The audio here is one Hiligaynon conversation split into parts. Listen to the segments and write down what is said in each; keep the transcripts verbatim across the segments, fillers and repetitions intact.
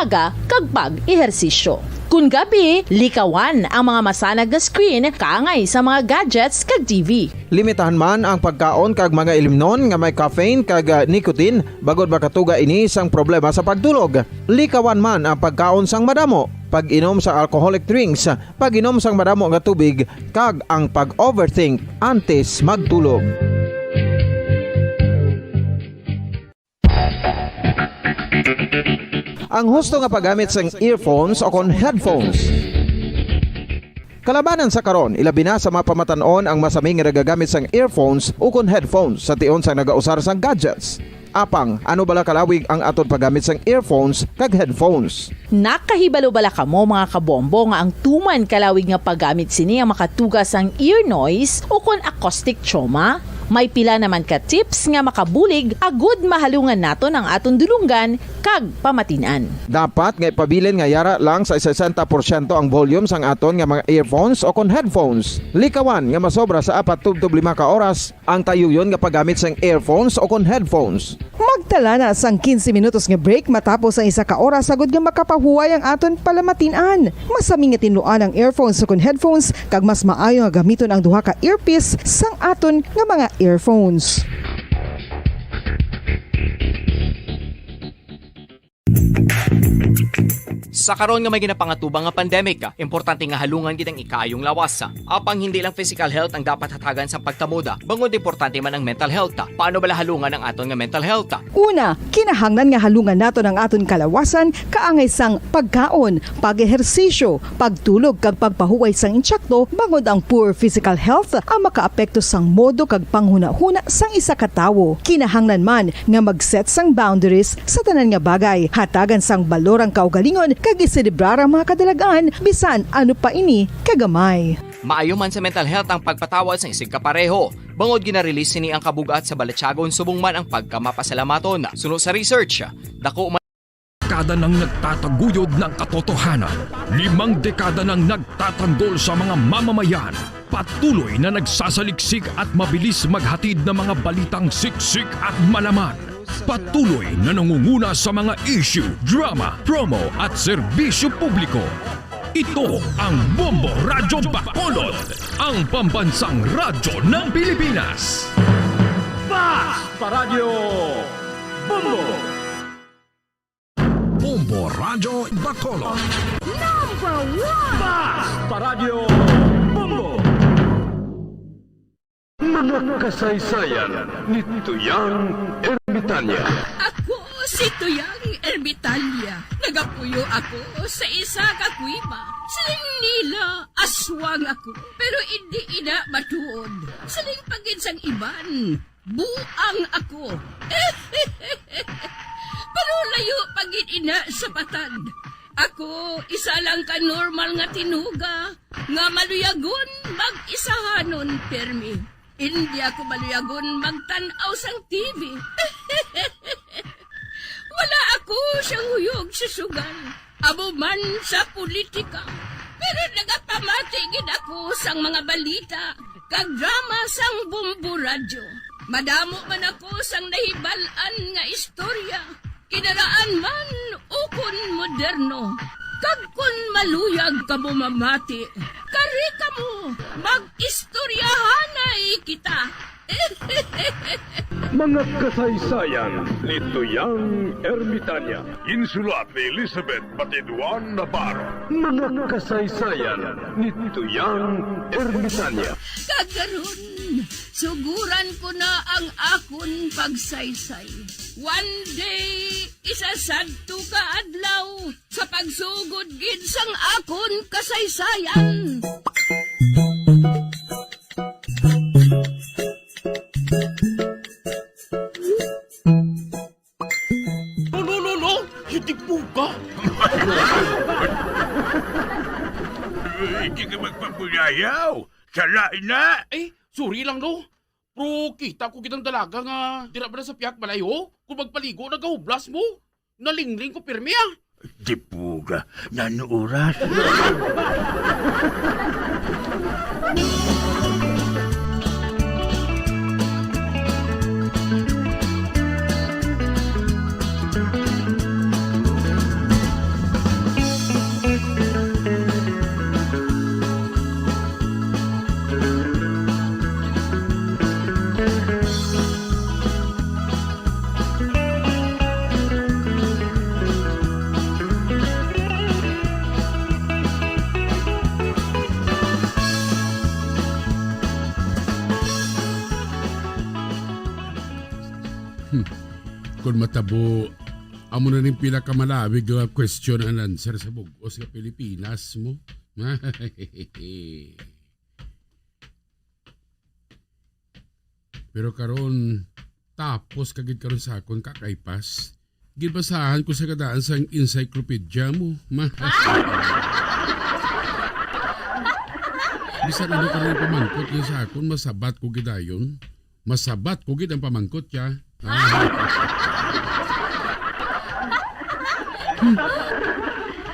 aga kag pag-ehersisyo. Kon gabi, likawan ang mga masanag nga screen kaangay sa mga gadgets kag T V. Limitahan man ang pagkaon kag mga ilimnon nga may caffeine kag, ah, nicotine, bangod makatuga ini sang problema sa pagtulog. Likawan man ang pagkaon sang madamo, pag-inom sang alcoholic drinks, pag-inom sang madamo nga tubig, kag ang pag-overthink antes magtulog. Ang husto nga paggamit sang earphones o kon headphones. Kalabanan sa karon, ilabi na sa mga pamatan-on ang masami nga nagagamit sang earphones o kon headphones sa tion sang nagausar sang gadgets. Apang, ano bala kalawig ang aton paggamit sang earphones kag headphones? Nakahibalo bala kamo, mga kabombo, nga ang tuman kalawig nga paggamit sini ang makatuga sang ear noise o kon acoustic trauma? May pila naman ka tips nga makabulig agud mahalungan naton ang aton dulonggan kag pamatin-an. Dapat nga ipabilin nga yara lang sa sesenta porsyento ang volume sang aton nga mga earphones o kon headphones. Likawan nga masobra sa apat tubtob lima ka oras ang tayuyon nga paggamit sang earphones o kon headphones. Magtala na sang quince minutos nga break matapos ang isa ka oras, agud nga makapahuway ang aton palamatin-an. Masami nga tinluan ang earphones o kon headphones, kag mas maayo nga gamiton ang duha ka earpiece sang aton nga mga earphones. Sa karon nga may ginapangatubang nga pandemic, importante nga halungan gid ang ikaayong lawas. Apang hindi lang physical health ang dapat hatagan sang pagtamod, bangod importante man ang mental health. Paano bala halungan ang aton nga mental health? Una, kinahanglan nga halungan naton ang aton kalawasan kaangay sang pagkaon, pag-ehersisyo, pagtulog kag pagpahuway sang insakto, bangod ang poor physical health ang makaapekto sang modo kag panghunahuna sang isa ka tawo. Kinahanglan man nga mag-set sang boundaries sa tanan nga bagay. Hatagan sang balor ang kaugalingon kag iselebrar ang mga kadalagan, bisan ano pa ini kagamay. Maayo man sa mental health ang pagpatawad sang isigkapareho, bangod gina-release sini ang kabug-at sa balatyagon subong man ang pagkamapasalamaton. Suno sa research, dako man dekada nang nagtataguyod ng katotohanan. Limang dekada nang nagtatanggol sa mga mamamayan. Patuloy na nagsasaliksik at mabilis maghatid ng mga balitang siksik at malaman. Patuloy na nangunguna sa mga issue, drama, promo at serbisyo publiko. Ito ang Bombo Radyo Bacolod, ang pambansang radyo ng Pilipinas. Basta Radyo Bombo! Bombo Radyo Bacolod. Number one! Basta Radyo Bombo! Mga kasaysayan ni Tuyang Ermitanya. Ako si Tuyang Ermitanya. Nagapuyo ako sa isa ka kuweba. Siling nila, aswang ako, pero indi ina matuod. Siling pa gid sang iban, buang ako. Pero layo pa gid ina sa patad. Ako, isa lang ka normal nga tinuga nga maluyagon mag-isahanon pirmi. Indi ako maluyagon magtan-aw sang T V. Wala ako siyang huyog sa sugal, amo man sa politika. Pero nagapamati gid ako sang mga balita kag drama sang Bombo Radyo. Madamo man ako sang nahibal-an nga istorya, kinaraan man ukon moderno. Kag kon maluyag kamo mamati, kari kamo, mag-istoryahanay kita. Mga kasaysayan ni Tuyang Ermitanya. Insulat ni Elizabeth Batiduan Navarro. Mga kasaysayan ni Tuyang Ermitanya. Kag karon, suguran ko na ang akon pagsaysay. One day, isa sadto ka adlaw, sa pagsugod gid sang akon kasaysayan. Lo, lo, lo, lo! Hindi po ka! Hindi ka magpapulayaw! Sala na! Eh, sorry lang, lo. Pero kita ko kitang dalaga nga dira ba na sa piyak balay, ho? Kung magpaligo, nagahublas mo. Nalingling ko pirmi, ah. Dipuga, nano oras? Matabo, amo na ning pinakamalawig nga question and answer sa bug-os nga Pilipinas mo. Pero karon, tapos ka gid karon sa akon, Kakaypas. Gibasahan ko sa kadaan sang encyclopedia mo. Ma- Bisan ano ka rin pamangkot niya sa akon, masabat ko gid ayon. Masabat ko gid ang pamangkot niya. Hmm.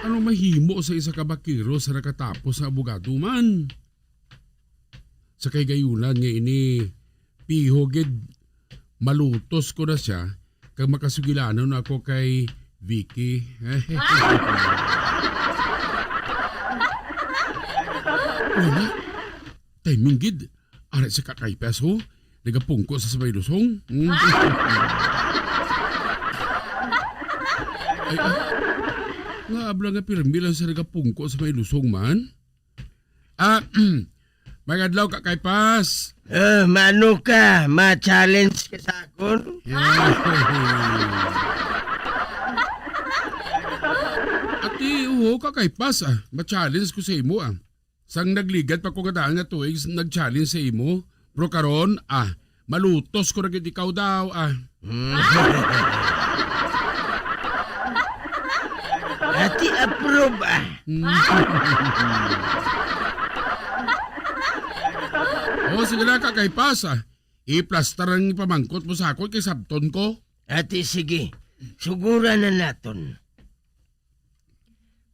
Ano mahimo sa isa ka bakiro sa nakatapos sa abogado man? Sa kay gayunan nga ini, piho gid malutos ko na siya kag makasugilanon ako kay Vicky. Wala. Timing gid. Ara si Kakaypas, ho. Nagapungko sa sabay lusong. Hmm. Ay, ah. Nga abla nga pirmi lang sa nagapungko sa may lusong man. Ah, maayong adlaw, Kakaypas. Eh, maano ka? Ma-challenge ka sa akon? Ati, uho, Kakaypas, ah. Ma-challenge ko sa imo, ah. Sang nagligad pa ko kadaan nga tuig, nag-challenge sa imo. Pero karon, ah, malutos ko na gid ikaw daw, ah. Hmm. Ati approve, ah. Hmm. Oh, sige lang, Kakaypas, ah. Iplastar ang ipamangkot mo sa akon kay sabton ko. Ati, sige. Sugura na naton.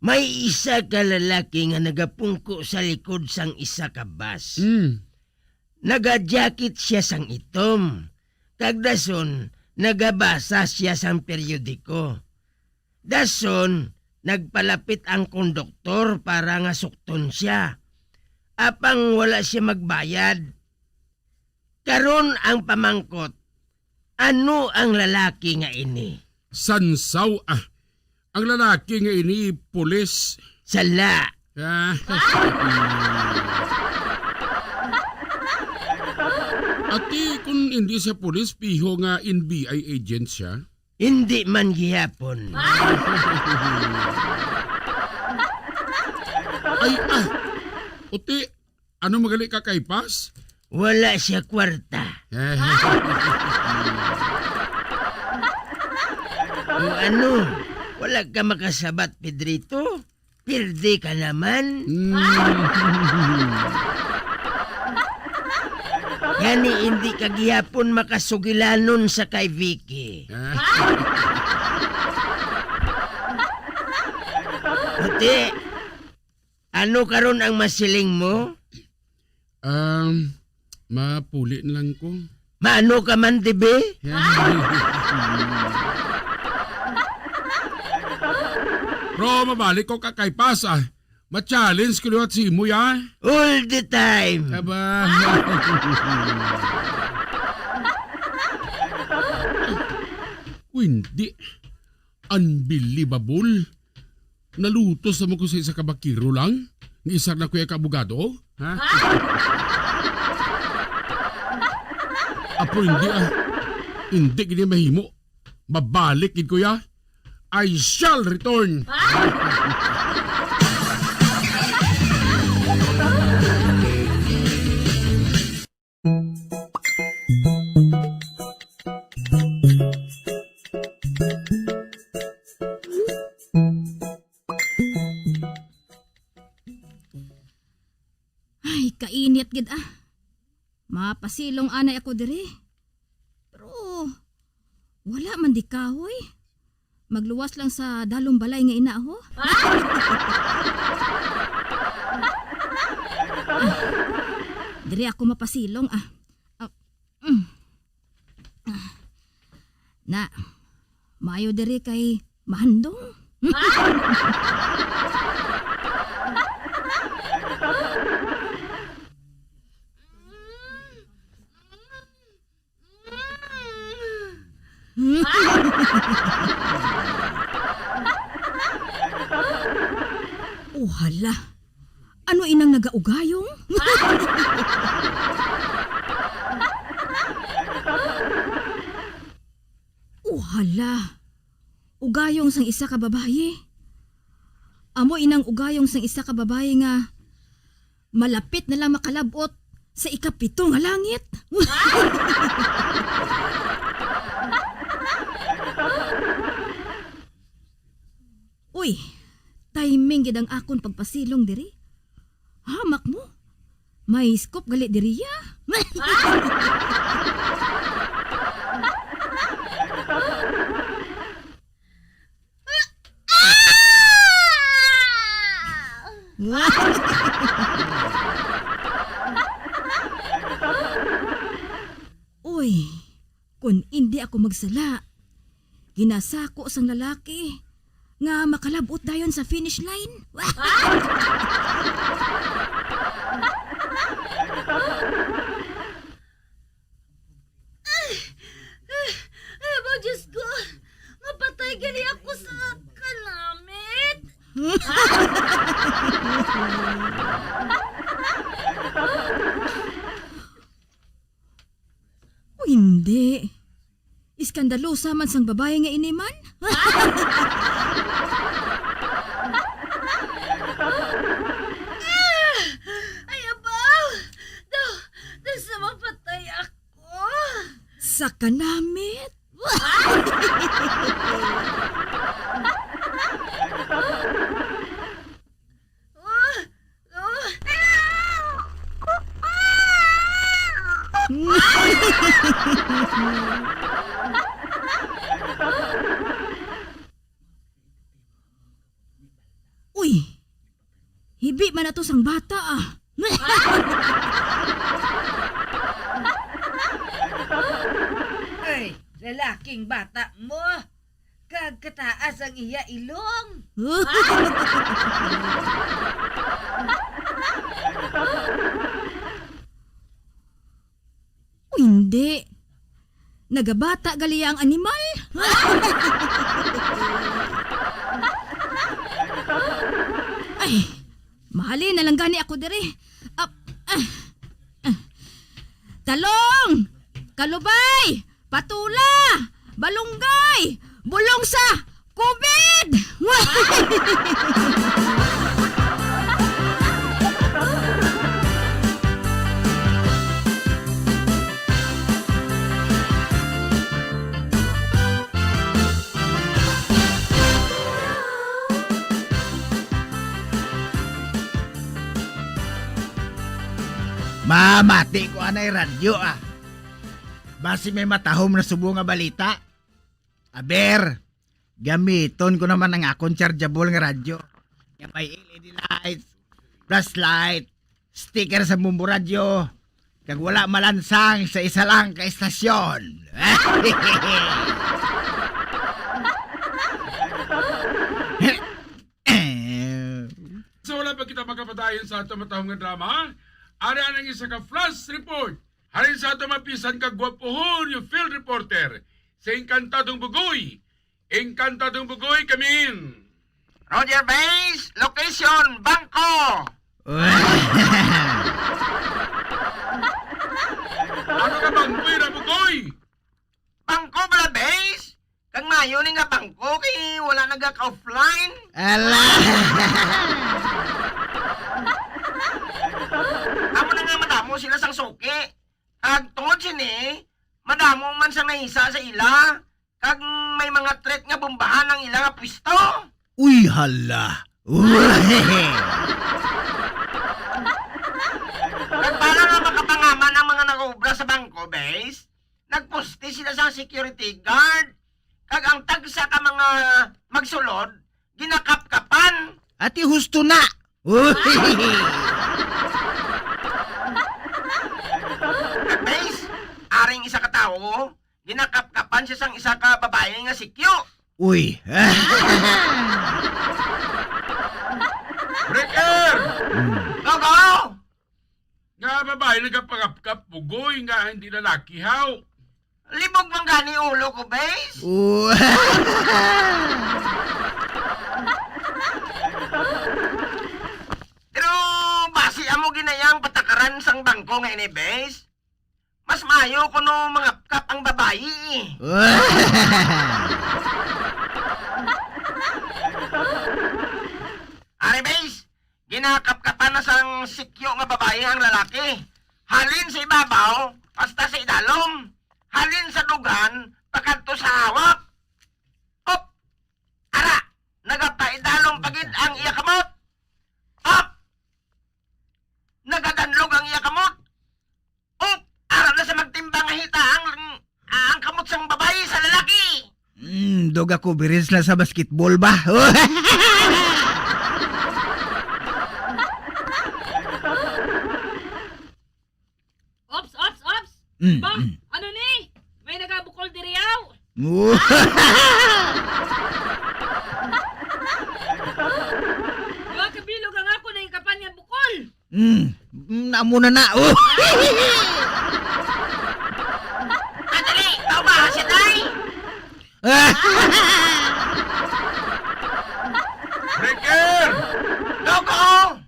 May isa ka lalaki nga nagapungko sa likod sang isa ka bus. Mm. Nagajakit sia sang itom, kag dason nagabasa sia sang periodiko. Dason nagpalapit ang konduktor para nga sukton sia, apang wala sia magbayad. Karon ang pamangkot, ano ang lalaki nga ini? Sansaw, ah. Ang lalaki nga ini, pulis. Sala. Ah. Ati, kung hindi siya pulis, piho nga N B I agent siya? Hindi man gihapon. Ay, ah. Uti, ano magali ka kay Pas? Wala siya kwarta. O ano? Wala ka makasabat, Pedrito? Pirdi ka naman. Mm. Gani hindi ka gihapon makasugilanon sa kay Vicky. Puti, ano karon ang masiling mo? Um, mapuli na lang ko. Maano ka man, dibi? Pero mabalik ko ka kay Pas, ah. Ma-challenge ko liwat si imo, ya. All the time. Aba. Hindi. Unbelievable. Nalutos naman ko sa isa ka bakiro lang. Nga isa na kuya ka abogado, ha? Apo, hindi, ah. Hindi gini mahimo. Mabalik gid, kuya. I shall return. Ay, kainit gid, ah. Mapasilong anay ako diri. Pero wala man di kahoy. Magluwas lang sa dalong balay nga ina, ho. Ah, diri ako mapasilong, ah. Ah, mm. Ah. Na, maayo diri kay mahandong. Oh, hala. Ano inang nagaugayong? Oh, Hala, ugayong sang isa ka babayi. Amo inang ugayong sang isa ka babayi nga malapit na lang makalab-ot sa ikapito nga langit. Uy, timing gid ang akon pagpasilong diri. Hamak mo. May scoop gali diri, ya. Uy, kun indi ako magsala, ginasako sang lalaki nga makalab-ot dayon sa finish line. Ay, ay, ay, ba, Diyos ko, mapatay gali ako sa kanamit. O hindi. Iskandalosa man sang babayi nga ini man. Ay, abaw! Daw, daw sa mapatay ako. Sa kanamit? Ah! Ah! Uy! Hibi man ato sang bata, ah. Ay, lalaking bata mo. Kag kataas ang iya ilong. Hindi. Nagabata gali ang animal. Ay, mahalin na lang gani ako diri. Ah, ah, ah. Talong! Kalubay! Patula! Balunggay! Bulong sa COVID! Mamati ko anay radyo, ah. Basi may matahom na subong nga balita. Aber, gamiton ko naman ang akon chargeable nga radyo. Nga may L E D lights, flashlight, sticker sa bumbo radyo, kag wala malansang sa isa lang ka estasyon. Sa wala pa kita makapadayon sa ato matahom nga drama, ari ang isa ka flash report halin sa ato mapisan kag gwapuhon nga field reporter sa Encantadong Bugoy. Encantadong Bugoy, come in. Roger Base, location, bangko. Ano ka bangko, ira, Bugoy? Bangko bala, Base? Kag mayo ni nga bangko kay wala nagaka-offline. Ala! Amo na nga madamo sila sang suki. Kag tungod sini, madamo man sang nahisa sa ila. Kag may mga threat nga bombahan ang ila nga pwesto. Uy, hala! Kag para nga makapangaman ang mga nag-obra sa bangko, Base, nagposte sila sa security guard. Kag ang tagsa ka mga magsulod, ginakapkapan. Ati, husto na! Kag, Base, aring isa ka tawo, ginakapkapan siya sang isa ka babayi nga sikyo. Uy. Breaker! Hmm. Go, go! Nga babayi nagapangapkap, Bugoy, nga hindi lalaki, haw? Libog man gani ulo ko, Base. Oh. Pero basi amo ginayang patakaran sang bangko nga ini, Base. Mas maayo kuno mangapkap ang babayi, eh. Nga kapkapan na sang sikyo nga babayi ang lalaki. Halin sa ibabaw, hasta sa idalom. Halin sa dugan, pakadto sa hawak. Op! Ara! Nagapaidalom pa gid ang iya kamot. Op! Nagadanlog ang iya kamot. Op! Ara na sa magtimbang nga hita ang, ang kamot sang babayi sa lalaki. Hmm, duga ko biris na sa basketball ba? Ops, ops, ops! Mm, Ba, mm. Ano ni? May nagabukol diri, aw! Duha ka bilog ang ako na ikapan nga bukol! Mm, mm, amo na na. Oh. Ah, dali! Tao ba? Siya, tay? Breaker! Loco!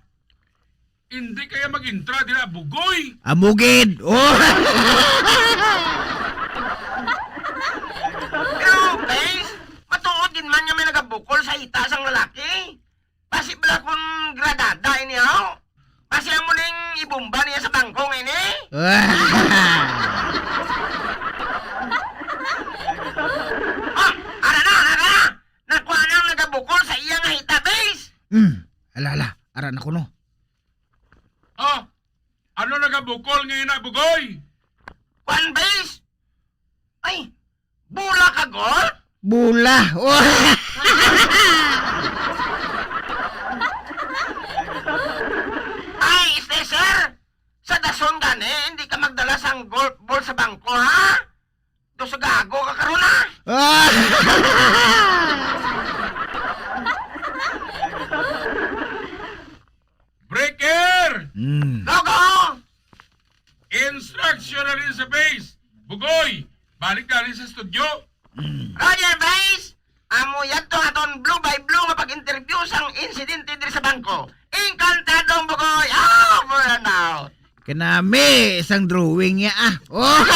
Hindi kaya mag-intra dira, Bugoy? Amo gid. Oh. Pero, guys, matuod gid man nga may nagabukol sa hita sang lalaki. Basi bala kun gradada ini, ho? Basi amo ning ibomba niya sa bangko nga ini? Ah, ara na, ara na! Nakuha na ang nagabukol sa iya nga hita, bes! Hmm, ala, ala, ara na kuno. Oh, ano nagabukol nga ina, Bugoy? Kwan, bes? Ay, bola ka, gol? Bola. Oh. Ay, este, sir. Sa dason gani, hindi ka magdala sang golf ball sa bangko, ha? Do sa gago ka karon, ha? Ah. Breaker! Mm. Loco! Instruction na rin sa base. Bugoy, balik na rin sa studio. Mm. Roger, base. Amo yadto aton blue by blue nga pag-interview sang insidente diri sa bangko. Encantado ang Bugoy. Over and out. Kanami, isang drawing niya, ah. Oh!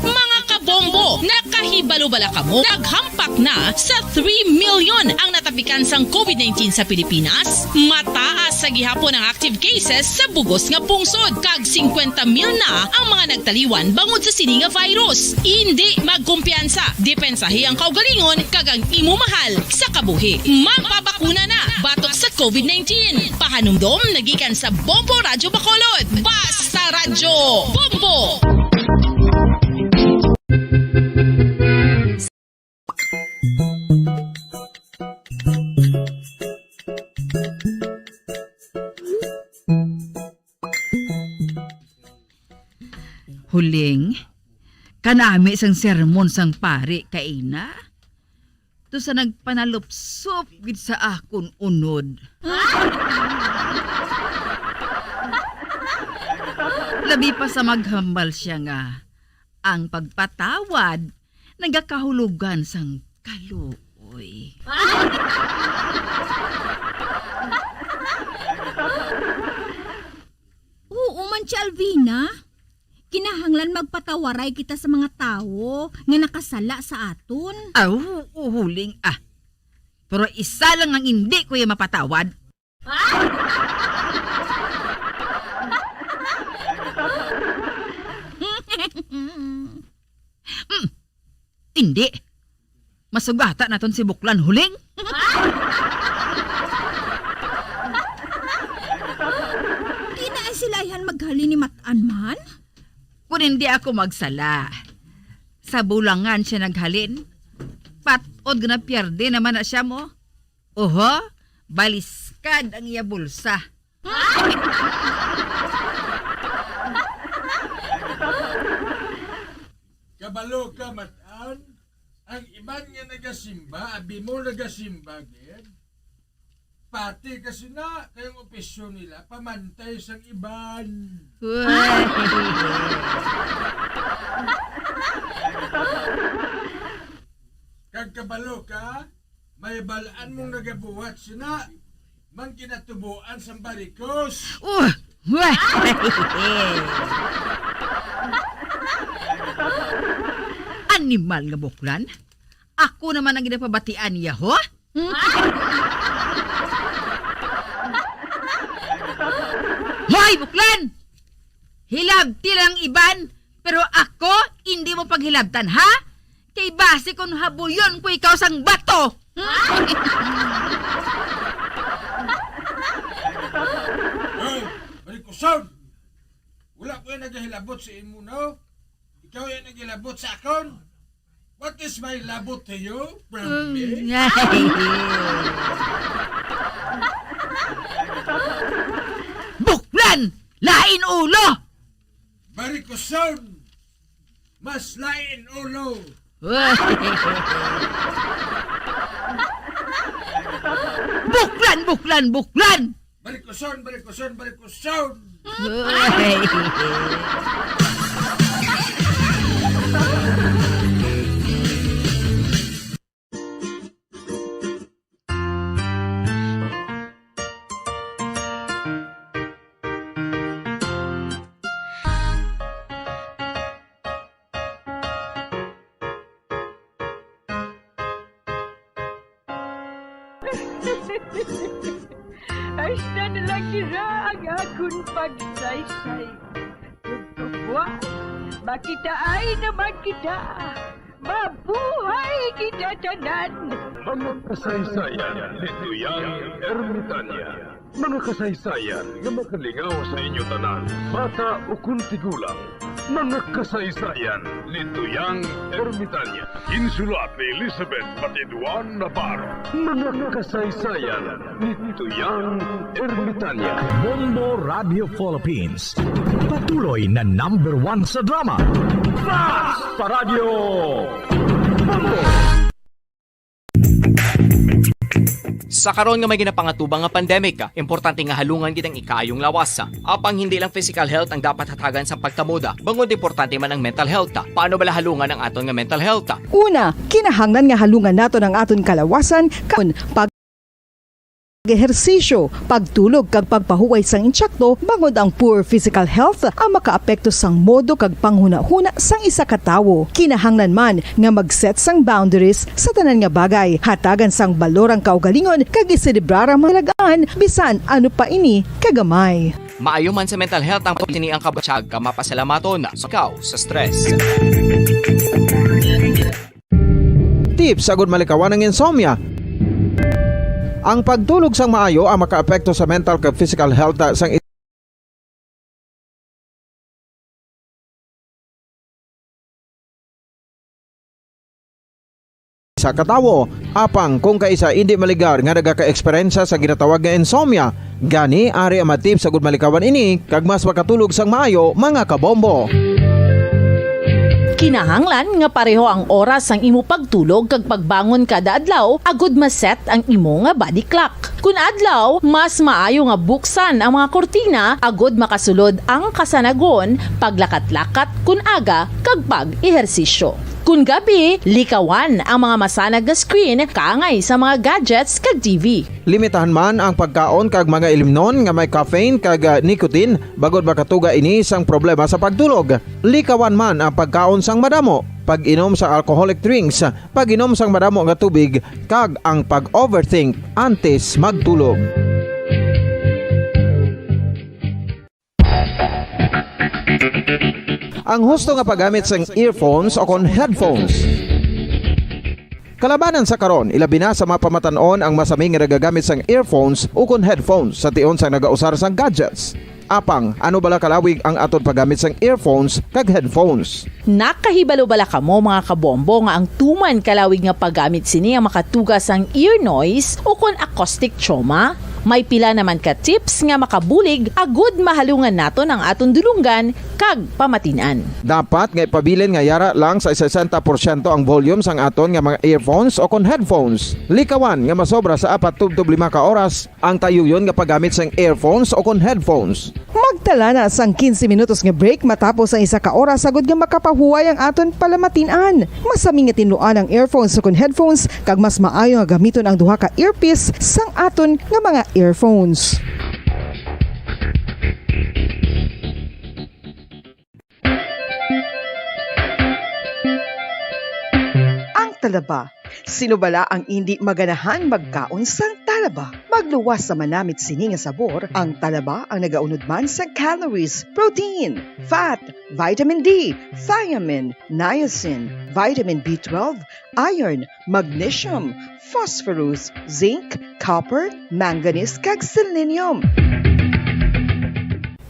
Mga kabombo, nakahibalo bala kamo? Naghampak na sa three million ang natapikan sang covid nineteen sa Pilipinas. Mataas sa gihapon ang active cases sa bugos nga pungsod, kag singkwenta mil na ang mga nagtaliwan bangod sa sini nga virus. Indi magkumpiyansa, depensahi ang kaugalingon kag ang imo mahal sa kabuhi. Magpabakuna na batok sa covid nineteen. Pahanumdom nagikan sa Bombo Radyo Bacolod. Basta Radyo Bombo! Huling, kanami sang sermon sang pari kaina. To sa nagpanalupsop gid sa akon unod. Labi pa sa maghambal siya nga ang pagpatawad nagakahulugan sang kaluoy. Oo man, Tia Alvina. Kinahanglan magpatawaray kita sa mga tawo nga nakasala sa aton. Aw, uhuling, ah. Pero isa lang ang hindi ko iya mapatawad. Hmm. Hindi. Masugata naton si Buklan, Huling. Di na ay sila ayhan maghalin ni Matan man? Kun hindi ako magsala, sa bulangan siya naghalin. Patod nga napierde naman na siya mo. Oho, baliskad ang iya bulsa. Kabalo ka, Matan? Ang iban nga nagasimba, abi mo nagasimba gid. Pati kasi na, kay ang opisyon nila, pamantay sang iban. Uy. Kag kabalo ka, may balaan mong nagabuhat sina, man ginatubuan sang barikos. Uh, wah. Animal nga buklan? Ako naman ang ginapabatian niya, ho? Hmm? Hoy, buklan! Hilabti lang iban, pero ako hindi mo paghilabtan, ha? Kay basi kung habuyon ko ikaw sang bato. Hoy, Marikoson! Wala ko yan naghilabot sa imo, no? Ikaw yan naghilabot sa akon. What is my labot to you? From me? Mm, ay. Buklan! Lain ulo! Marikoson! Mas lain ulo! Buklan, buklan, buklan! Balikuson, balikuson, balikuson! Hasta na lang dira ang akon pagsaysay. Ug kabuas, makitaan naman kita. Mabuhay kita tanan! Mga kasaysayan ni Tuyang Ermitanya. Mga kasaysayan nga makalingaw sa inyo tanan, bata ukon tigulang. Mga kasaysayan ni Tuyang Ermitanya. Ginsulat ni Elizabeth Batiduan Navarro. Mga kasaysayan ni Tuyang Ermitanya. Bombo Radio Philippines. Patuloy na number one sa drama. Fast pa Radyo Bombo! Sa karon nga may ginapangatubang nga pandemic, importante nga halungan gid ang ikaayong lawas. Apang hindi lang physical health ang dapat hatagan sa pagtamod, bangod importante man ang mental health. Paano bala halungan ang aton nga mental health? Una, kinahanglan nga halungan naton ang aton kalawasan, kaon, pag ehersisyo, pagtulog kag pagpahuway sang intsakto, bangod ang poor physical health ang makaapekto sang modo kag panghunahuna sang isa ka tawo. Kinahanglan man nga mag-set sang boundaries sa tanan nga bagay, hatagan sang balor ang kaugalingon kag iselebrar ang mga lag-an bisan ano pa ini kagamay. Maayo man sa mental health ang pagtini ang kabatyag ka mapasalamaton sa kaw sa stress. Tips agud malikawan ang insomnia. Ang pagtulog sang maayo ang makaapekto sa mental kag physical health, ah, sang isa ka tawo. Apang kung kaisa indi maligar nga nagaka-eksperyensya sa ginatawag nga insomnia, gani ari ang mga tips agud malikawan ini kag mas makatulog sang maayo, mga kabombo. Kinahanglan nga pareho ang oras sang imo pagtulog kag pagbangon kada adlaw agud ma-set ang imo nga body clock. Kun adlaw, mas maayo nga buksan ang mga kurtina agud makasulod ang kasanagon, paglakat-lakat kun aga, kag pag-ehersisyo. Kun gabi, likawan ang mga masanag nga screen kaangay sa mga gadgets kag T V. Limitahan man ang pagkaon kag mga ilimnon nga may caffeine kag, ah, nicotine, bangod makatuga ini sang problema sa pagtulog. Likawan man ang pagkaon sang madamo, pag-inom sa alcoholic drinks, pag-inom sang madamo nga tubig, kag ang pag-overthink antes magtulog. Ang husto nga paggamit sang earphones o kon headphones. Kalabanan sa karon, ilabi na sa mga pamatan-on ang masami nga nagagamit sang earphones o kon headphones sa tion sang nagausar sang gadgets. Apang, ano bala kalawig ang aton paggamit sang earphones kag headphones? Nakahibalo bala kamo, mga kabombo, nga ang tuman kalawig nga paggamit sini ang makatuga sang ear noise o kon acoustic trauma? May pila naman ka tips nga makabulig agud mahalungan naton ang aton dulonggan kag pamatin-an. Dapat nga ipabilin nga yara lang sa sesenta porsyento ang volume sang aton nga mga earphones o kon headphones. Likawan nga masobra sa apat tubtob lima ka oras ang tayuyon nga paggamit sang earphones o kon headphones. Magtala na sang quince minutos nga break matapos ang isa ka oras, agud nga makapahuway ang aton palamatin-an. Masami nga tinluan ang earphones o kon headphones, kag mas maayo nga gamiton ang duha ka earpiece sang aton nga mga earphones. Talaba. Sino bala ang indi maganahan magkaon sang talaba? Magluwas sa manamit sini nga sabor, ang talaba ang nagaunod man sa calories, protein, fat, vitamin D, thiamine, niacin, vitamin B twelve, iron, magnesium, phosphorus, zinc, copper, manganese, kag selenium.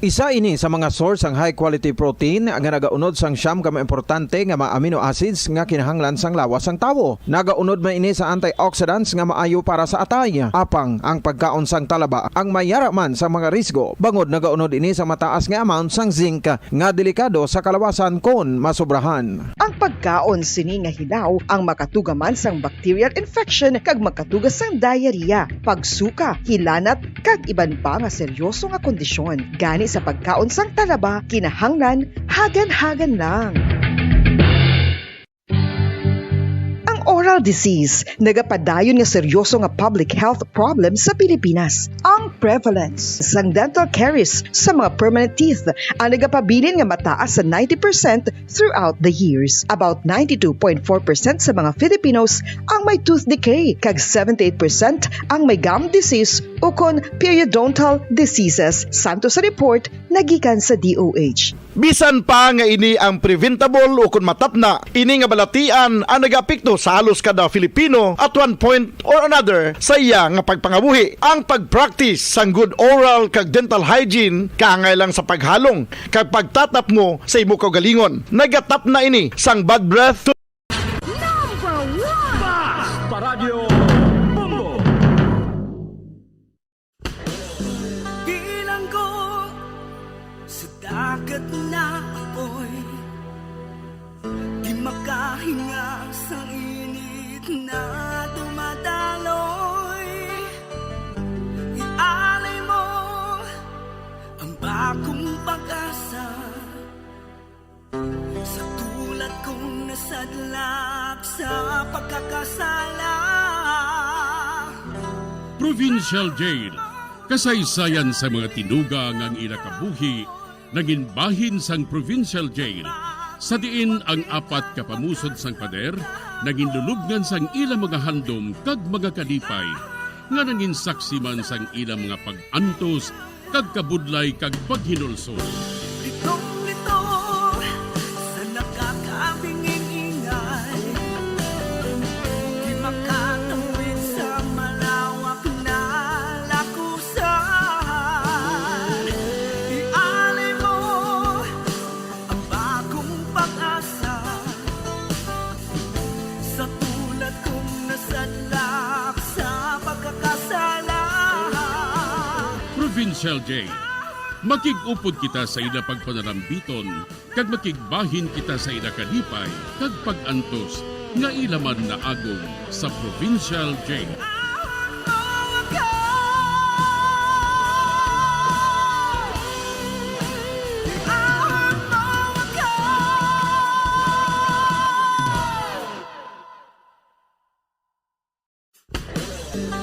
Isa ini sa mga source sang high quality protein nga nagaunod sang siyam ka mga importante nga mga amino acids nga kinahanglan sang lawas sang tawo. Nagaunod man ini sa antioxidants nga maayo para sa atay. Apang ang pagkaon sang talaba ang mayara man sa mga risgo, bangod nagaunod ini sa mataas nga amount sang zinc nga delikado sa kalawasan kon masobrahan. Ang pagkaon sini nga hilaw ang makatuga man sang bacterial infection kag makatuga sang diarrhea, pagsuka, hilanat, kag iban pa nga seryoso nga kondisyon. Gani sa pagkaon sang talaba, kinahanglan hagan-hagan lang. Ang oral disease nagapadayon nga seryoso nga public health problem sa Pilipinas. Ang prevalence sang dental caries sa mga permanent teeth ang nagapabilin nga mataas sa ninety percent throughout the years. About ninety-two point four percent sa mga Filipinos ang may tooth decay, kag seventy-eight percent ang may gum disease ukon periodontal diseases, santo sa report nagikan sa D O H. Bisan pa nga ini ang preventable ukon matapna, ini nga balatian ang nagaapekto sa halos kada Filipino at one point or another sa iya nga pagpangabuhi. Ang pag-practice sang good oral kag dental hygiene kaangay lang sa paghalong kag pagtatapngo sa imo kaugalingon. Nagatapna ini sang bad breath. Number one! Paradyo Bombo! Bilanggo sa dagat na apoy, di makahinga sa init na dumadaloy. Ialay mo ang bagong pag-asa sa tulad kong nasadlak sa pagkakasala. Provincial Jail. Kasaysayan sa mga tinuga nga ang ila kabuhi nangin bahin sang Provincial Jail, sa diin ang apat ka pamusod sang pader nangin lulubngan sang ila mga handom kag mga kalipay, nga nangin saksi man sang ila mga pag-antos kag kabudlay kag paghinulsol. Litong-lito sa nakakabingin-ingay, di makatawid sa malawak na lakusan. Ialay mo ang bagong pag-asa sa tulad kong nasadlak sa pagkakasala. Provincial Jail. Makig-upod kita sa ila pagpanarambiton, kag makigbahin kita sa ila kalipay kag pag-antos nga ila man naagom sa Provincial Jail.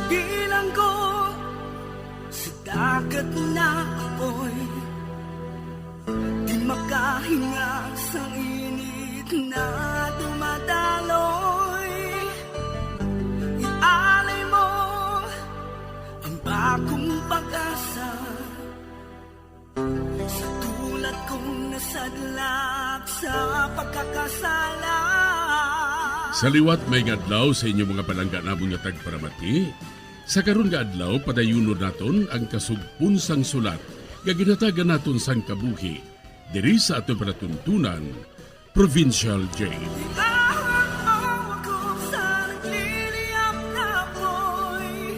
Bilanggo sa dagat na apoy, di makahinga sa init na dumadaloy. Ialay mo ang bagong pag-asa sa tulad kong nasadlak sa pagkakasala. Sa liwat, maayong adlaw sa inyo mga palangga namon nga tagparamati. Sa karon nga adlaw, padayunon naton ang kasugpon sang sulat nga ginhatagan naton sang kabuhi diri sa aton palatuntunan, Provincial Jail. Bitawan mo ako sa nagliliyab na apoy,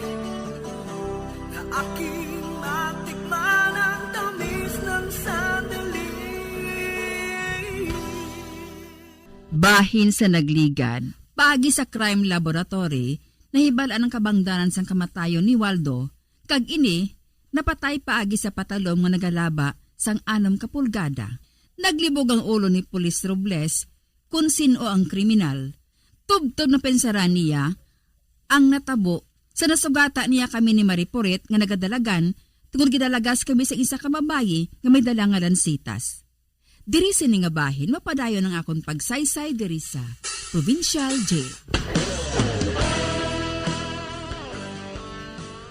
na aking matikman ang tamis ng sandali. Bahin sa nagligad, paagi sa crime laboratory, nahibal-an ang kabangdanan sang kamatayon ni Waldo, kag ini napatay paagi sa patalom nga nagalaba sang anom ka pulgada. Naglibog ang ulo ni Pulis Robles kon sin-o ang kriminal. Tubtob na pensaran niya ang natabo sa nasugata niya kami ni Marie Poret nga nagadalagan tungod gidalagas kami sa isa ka babayi nga may dala nga lansitas. Diri sini nga bahin mapadayon ang akon pagsaysay diri sa Provincial Jail.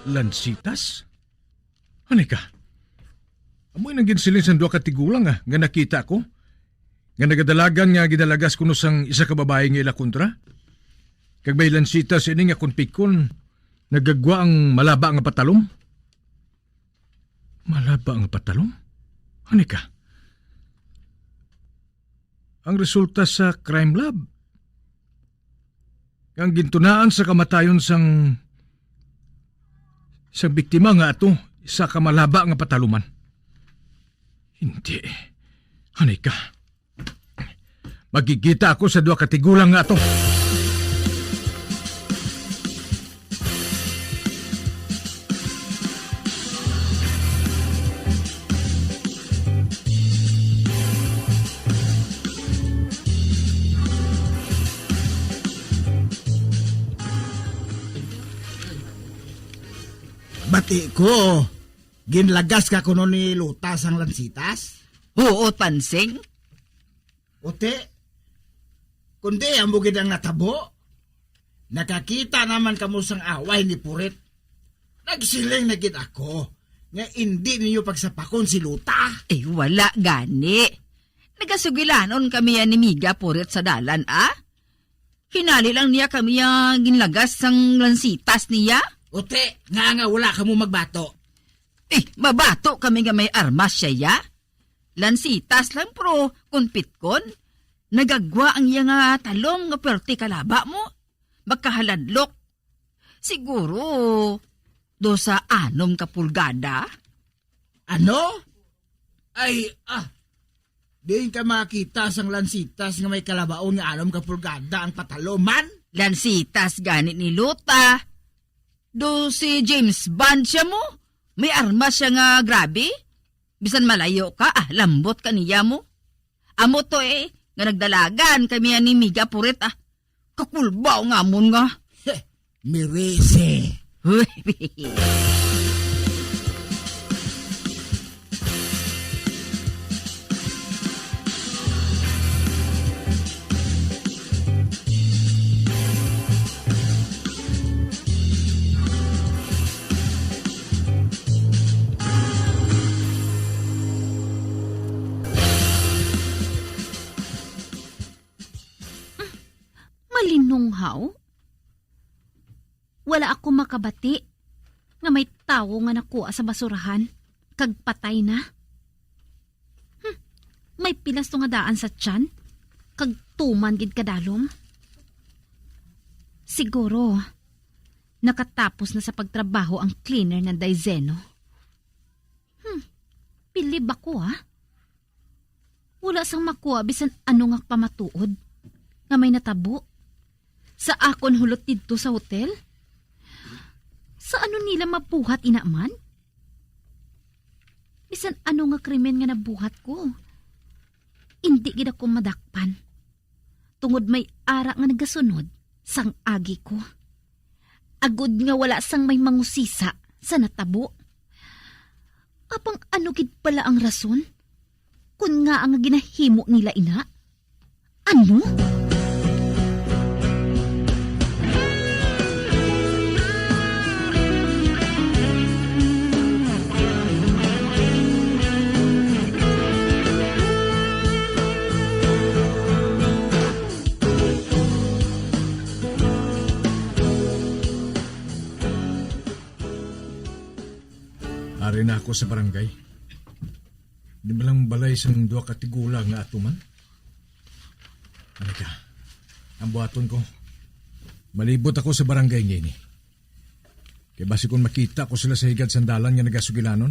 Lansitas? Ani ka? Amo nang ginsiling sang duha ka tigulang, ah, nga nakita ko, nga nagadalagan nga ginalagas kuno sang isa ka babayi nga ila kontra. Kag may lansitas ini nga kon pitkon, nagagwa ang malaba nga patalom. Malaba nga patalom? Ani ka? Ang resulta sa crime lab. Ang gintunaan sa kamatayon sang, sang biktima nga ato, isa ka malaba nga pataluman. Hindi. Ani ka? Magkikita ako sa duha ka tigulang nga ato. Bati ko, ginlagas ka kuno ni Luta sang lansitas? Huot, Pansing. Uti, kundi amo gid ang natabo. Nakakita naman kamo sang away ni Purit. Nagsiling na gid ako nga indi ninyo pagsapakon si Luta. Eh, wala gani. Nagasugilanon kami yan ni Miga Purit sa dalan, ah. Hinali lang niya kami ang ginlagas sang lansitas niya. Uti, nga nga wala kamo magbato. Eh, mabato kami nga may armas siya, ya? Lansitas lang, pero kon pitkon, nagagwa ang iya nga talom nga pwerte kalaba mo. Makahaladlok. Siguro, dos sa anom ka pulgada. Ano? Ay, ah, diin ka makakita sang lansitas nga may kalabaon nga anom ka pulgada ang pataloman? Lansitas gani ni Luta. Do si James Bond siya mo? May armas siya nga grabe? Bisan malayo ka, ah, lambot ka niya mo. Amo to eh, nga nagdalagan kami ni Miga Purit, ah. Kakulbaw nga amon nga. Heh, Mirisi. Malinunghaw? Wala ako makabati nga may tawo nga nakuha sa basurahan kag patay na. Hmm, may pilas to nga daan sa tiyan kag tuman gid kadalom. Siguro, nakatapos na sa pagtrabaho ang cleaner nga Daizeno. Hmm, bilib ako, ah. Wala sang makuha bisan ano nga pamatuod nga may natabo sa akon hulot didto sa hotel. Sa ano nila mabuhat ina man? Bisan ano nga krimen nga nabuhat ko, indi gid ako madakpan, tungod may ara nga nagasunod sang agi ko. Agod nga wala sang may mangusisa sa natabo. Apang ano gid bala ang rason kon ngaa nga ginahimo nila ina? Ano? Ari na ako sa barangay. Di ba lang balay sang duha ka tigulang nga ato man? Ano ka? Ang buhaton ko. Malibot ako sa barangay nga ini. Kay basi kung makita ko sila sa higad sang dalan nga nagasugilanon.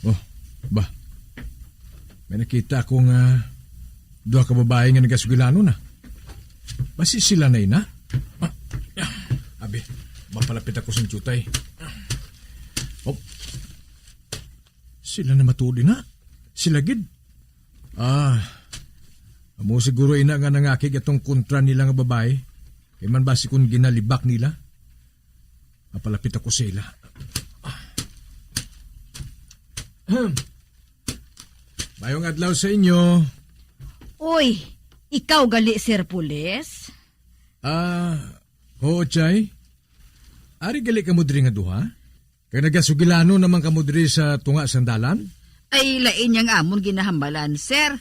Oh, ba. May nakita ako nga duha ka babae nga nagasugilanon na. Basi sila na ina? Ah, abi, mapalapit ako sa jutay. Oh, sila na matuli na. Sila gid. Ah, amo siguro ina nga nangakig atong kontra nila nga babae. Kay man basi kung ginalibak nila. Mapalapit ako sa ila. Mayong adlaw sa inyo. Uy, ikaw gali, Sir Pulis? Ah, oo, Chay. Ari gali kamo diri nga duha? Kay nagasugilanon naman kamo diri sa tunga sang dalan? Ay, lain yang amon ginahambalan, sir.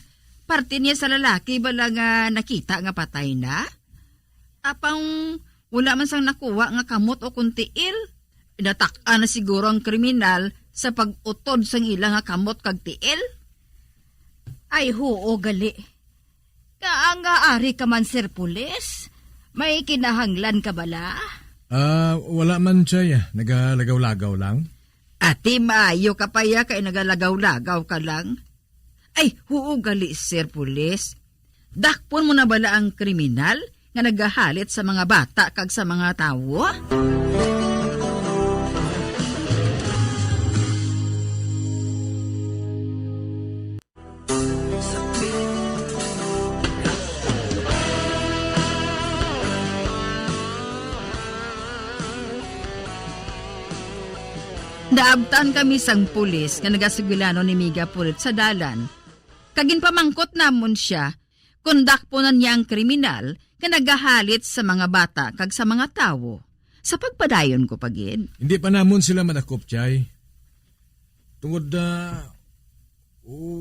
Parte niya sa lalaki bala nga nakita nga patay na. Apang wala man sang nakuha nga kamot o kon tiil. Natak-an na siguro ang kriminal sa pag-utod sang ila nga kamot kag tiil. Ay, huo gali. Kaanga ari ka man, Sir Pulis? May kinahanglan ka bala? Ah, wala man, Chay. Nagalagaw-lagaw lang. Ati, maayo ka pa ya kay nagalagaw-lagaw ka lang. Ay, huo gali, Sir Pulis. Dakpon mo na bala ang kriminal nga nagahalit sa mga bata kag sa mga tawo? Naabtan kami sang pulis nga nagasugilanon ni Miga Pulit sa dalan, kag ginpamangkot namon sia kon dakpunan niya ang kriminal nga nagahalit sa mga bata kag sa mga tawo. Sa pagpadayon ko pa gid. Hindi pa namon sila madakop, Chay. Tungod na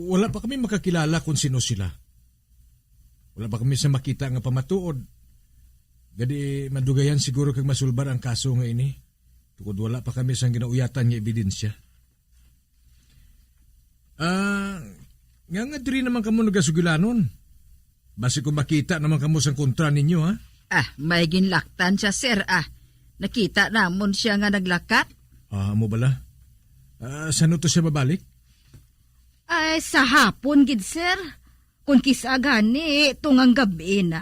wala pa kami makakilala kung sino sila. Wala pa kami sa makita nga pamatuod. Gadi madugayan siguro kag masulbar ang kaso nga ini. Tungod wala pa kami sang ginauyatan nga ebidensya. Ah, nga nga diri naman kamo nagasugilanon? Basi kung makita naman kamo sang kontra ninyo, ha? Ah, may ginlaktan siya, sir, ah. Nakita namon siya nga naglakat. Ah, amo bala? Ah, sano to siya babalik? Ay, sa hapon gid, sir. Kung kis-a gani, tungang gab-i na.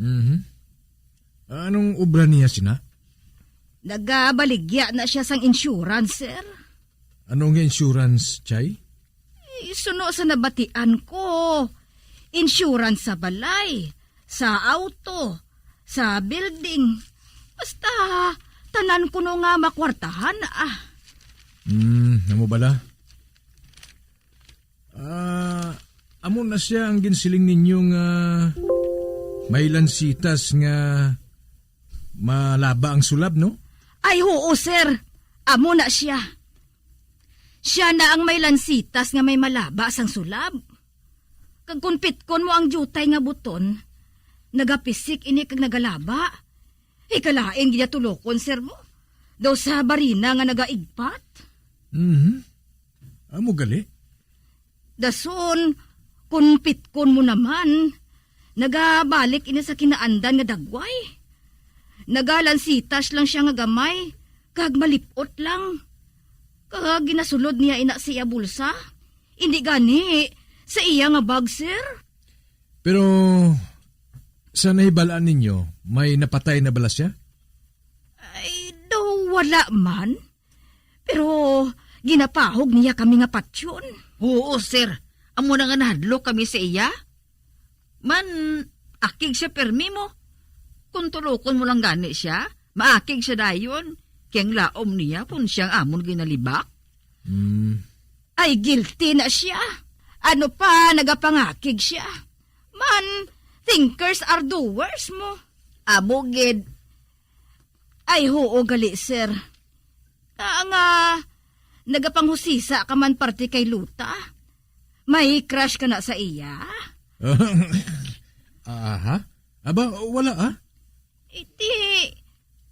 Mhm. Anong obra niya sina? Nagabaligya na siya sang insurance, sir. Ano nga insurance, Chay? Eh, suno sa nabatian ko, insurance sa balay, sa auto, sa building. Basta, tanan kuno nga makwartahan, ah. Hmm, amo bala? Ah, amo na siya ang ginsiling ninyo nga may lansitas nga malaba ang sulab, no? Ay, huo, sir. Amo na siya. Siya na ang may lansitas nga may malaba sang sulab. Kag kon pitkon mo ang diutay nga buton, nagapisik ini kag nagalaba. Ikalain gid tulokon, sir, mo. Daw sa barina nga nagaigpat. Mhm. Amo gali. Dason, kon pitkon mo naman, nagabalik ini sa kinaandan nga dagway. Nagalansitas lang siya nga gamay, kag malip-ot lang. Kag ginasulod niya ina sa iya bulsa. Indi gani sa iya nga bag, sir. Pero sa nahibalaan ninyo, may napatay na bala siya? Ay, daw wala man. Pero ginapahog niya kami nga patyon. Oo, sir. Amo na nga nahadlok kami sa iya. Man, akig siya permi mo. Kung tulokon mo lang gani siya, maakig siya dayon. Kay ang laom niya kung siya ang amon ginalibak. Hmm. Ay, guilty na siya. Ano pa, nagapangakig siya. Man, thinkers are doers mo. Amo gid. Ay, huo gali, sir. Ka nga, nagapanghusisa ka man parte kay Luta. May crush ka na sa iya? Aha. Aba, wala, ah. Iti,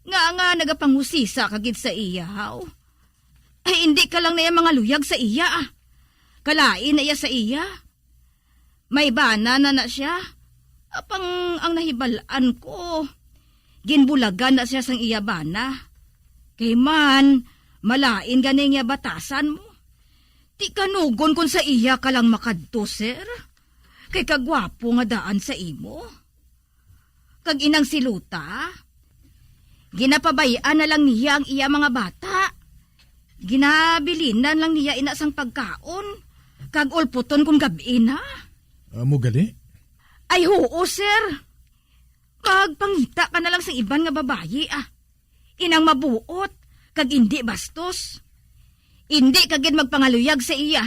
nga, nga nagapanghusisa ka gid sa iya, haw? Ay, hindi ka lang na iya mangaluyag sa iya, ah. Kalain na iya sa iya. May bana na na siya. Apang ang nahibalaan ko, ginbulagan na siya sang iya bana. Kay man, malain gani nga batasan mo. Ti kanugon kon sa iya ka lang makadto, sir. Kay kagwapo nga daan sa imo. Kag inang si Luta, ginapabay-an na lang niya ang iya mga bata. Ginabilinan lang niya ina sang pagkaon, kag ulputon kon gab-i na. Amo gali? Ay, huo, sir. Magpangita ka na lang sa iban nga babayi, ah. Inang mabuot, kag indi bastos. Indi ka gid magpangaluyag sa iya.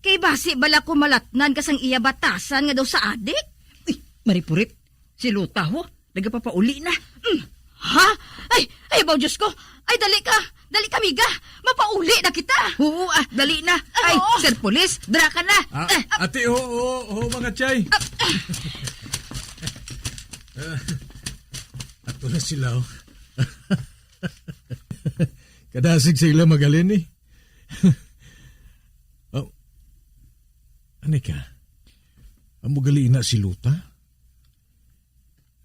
Kay basi bala ko malatnan ka sang iya batasan nga daw sa adik? Uy, Maripurit, si Luta ho, nagapapauli na. Mm. Ha? Ay, ay, baw, Diyos ko. Ay, dali ka. Dali ka, miga. Mapauli na kita. Oo, ah, dali na. Ay, oo. Sir Police, dra ka na. Ah, Eh, ate, ho, ho, ho, mga chay. Ah, ato na sila, oh. Kadasig sa ila magalin, eh. Oh, ani ka? Amo gali na si Luta?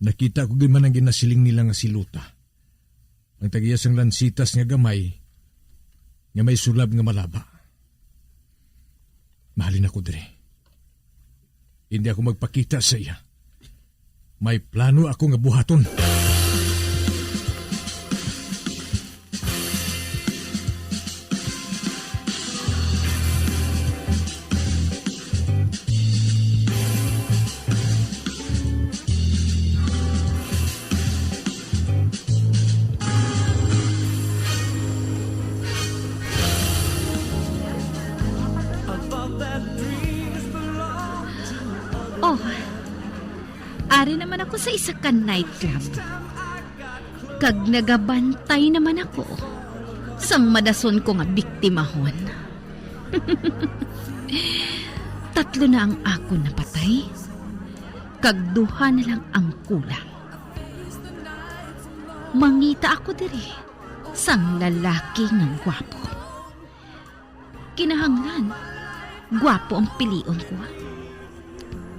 Nakita ko gid man ang ginasiling nila nga si Luta. Ang tagiya sang lansitas nga gamay, nga may sulab nga malaba. Mahalin ako diri. Hindi ako magpakita sa iya. May plano ako nga buhaton. Oh, ari naman ako sa isa ka nightclub. Kag nagabantay naman ako sang madason ko nga biktimahon. Tatlo na ang akon napatay, kag duha na lang ang kulang. Mangita ako diri sang lalaki nga gwapo. Kinahanglan, gwapo ang pilion ko.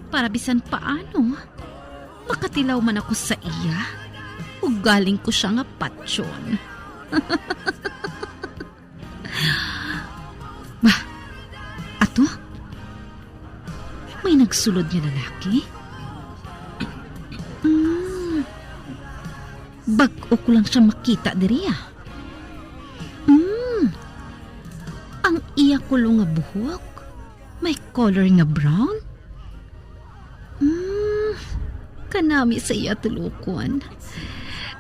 Para bisan paano, makatilaw man ako sa iya, ugaling ko siya nga patyon. Bah, ato? May nagsulod nga lalaki? Mm. Bag-o ko lang siya makita diri, ah. Mm. Ang iya kulo nga buhok, may color nga brown. Mm. Kanami sa iya tulokon.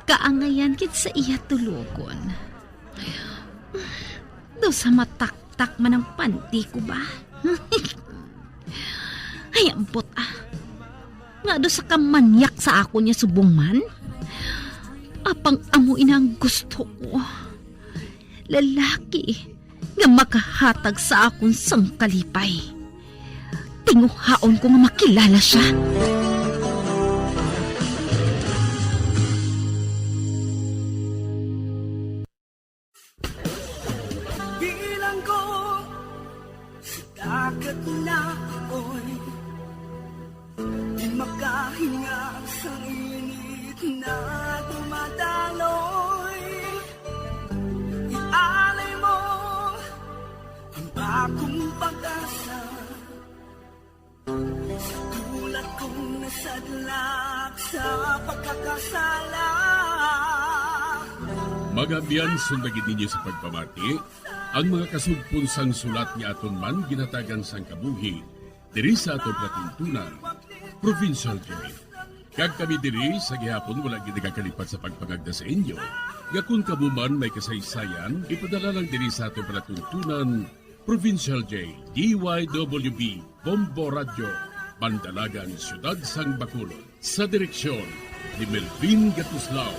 Kaangayan gid sa iya tulokon. Daw sa mataktak man ang panty ko ba? Ay, ambot, ah. Nga daw sa kamanyak sa akon niya subong man? Apang amo ina ang gusto ko. Lalaki nga makahatag sa akon sang kalipay. Tinguhaon ko nga makilala siya. Bilanggo sa dagat na apoy, di makahinga sang init na dumadaloy. Ialay mo ang akong pag-asa. Sa dulat kong nasadlak sa pagkakasala. Mga abyan, sundagi ninyo sa pagpamati ang mga kasugpon sang sulat nga aton man ginhatagan sang kabuhi diri sa aton palatuntunan, Provincial Joy. Kag kami diri sa gihapon wala gid nagakalipat sa pagpangagda sa inyo nga kon kamo man may kasaysayan, ipadala lang diri sa aton palatuntunan, Provincial J, D Y W B, Bombo Radyo, Mandalagan, Siyudad sang Bacolod. Sa direksyon ni Melvin Gatuslao.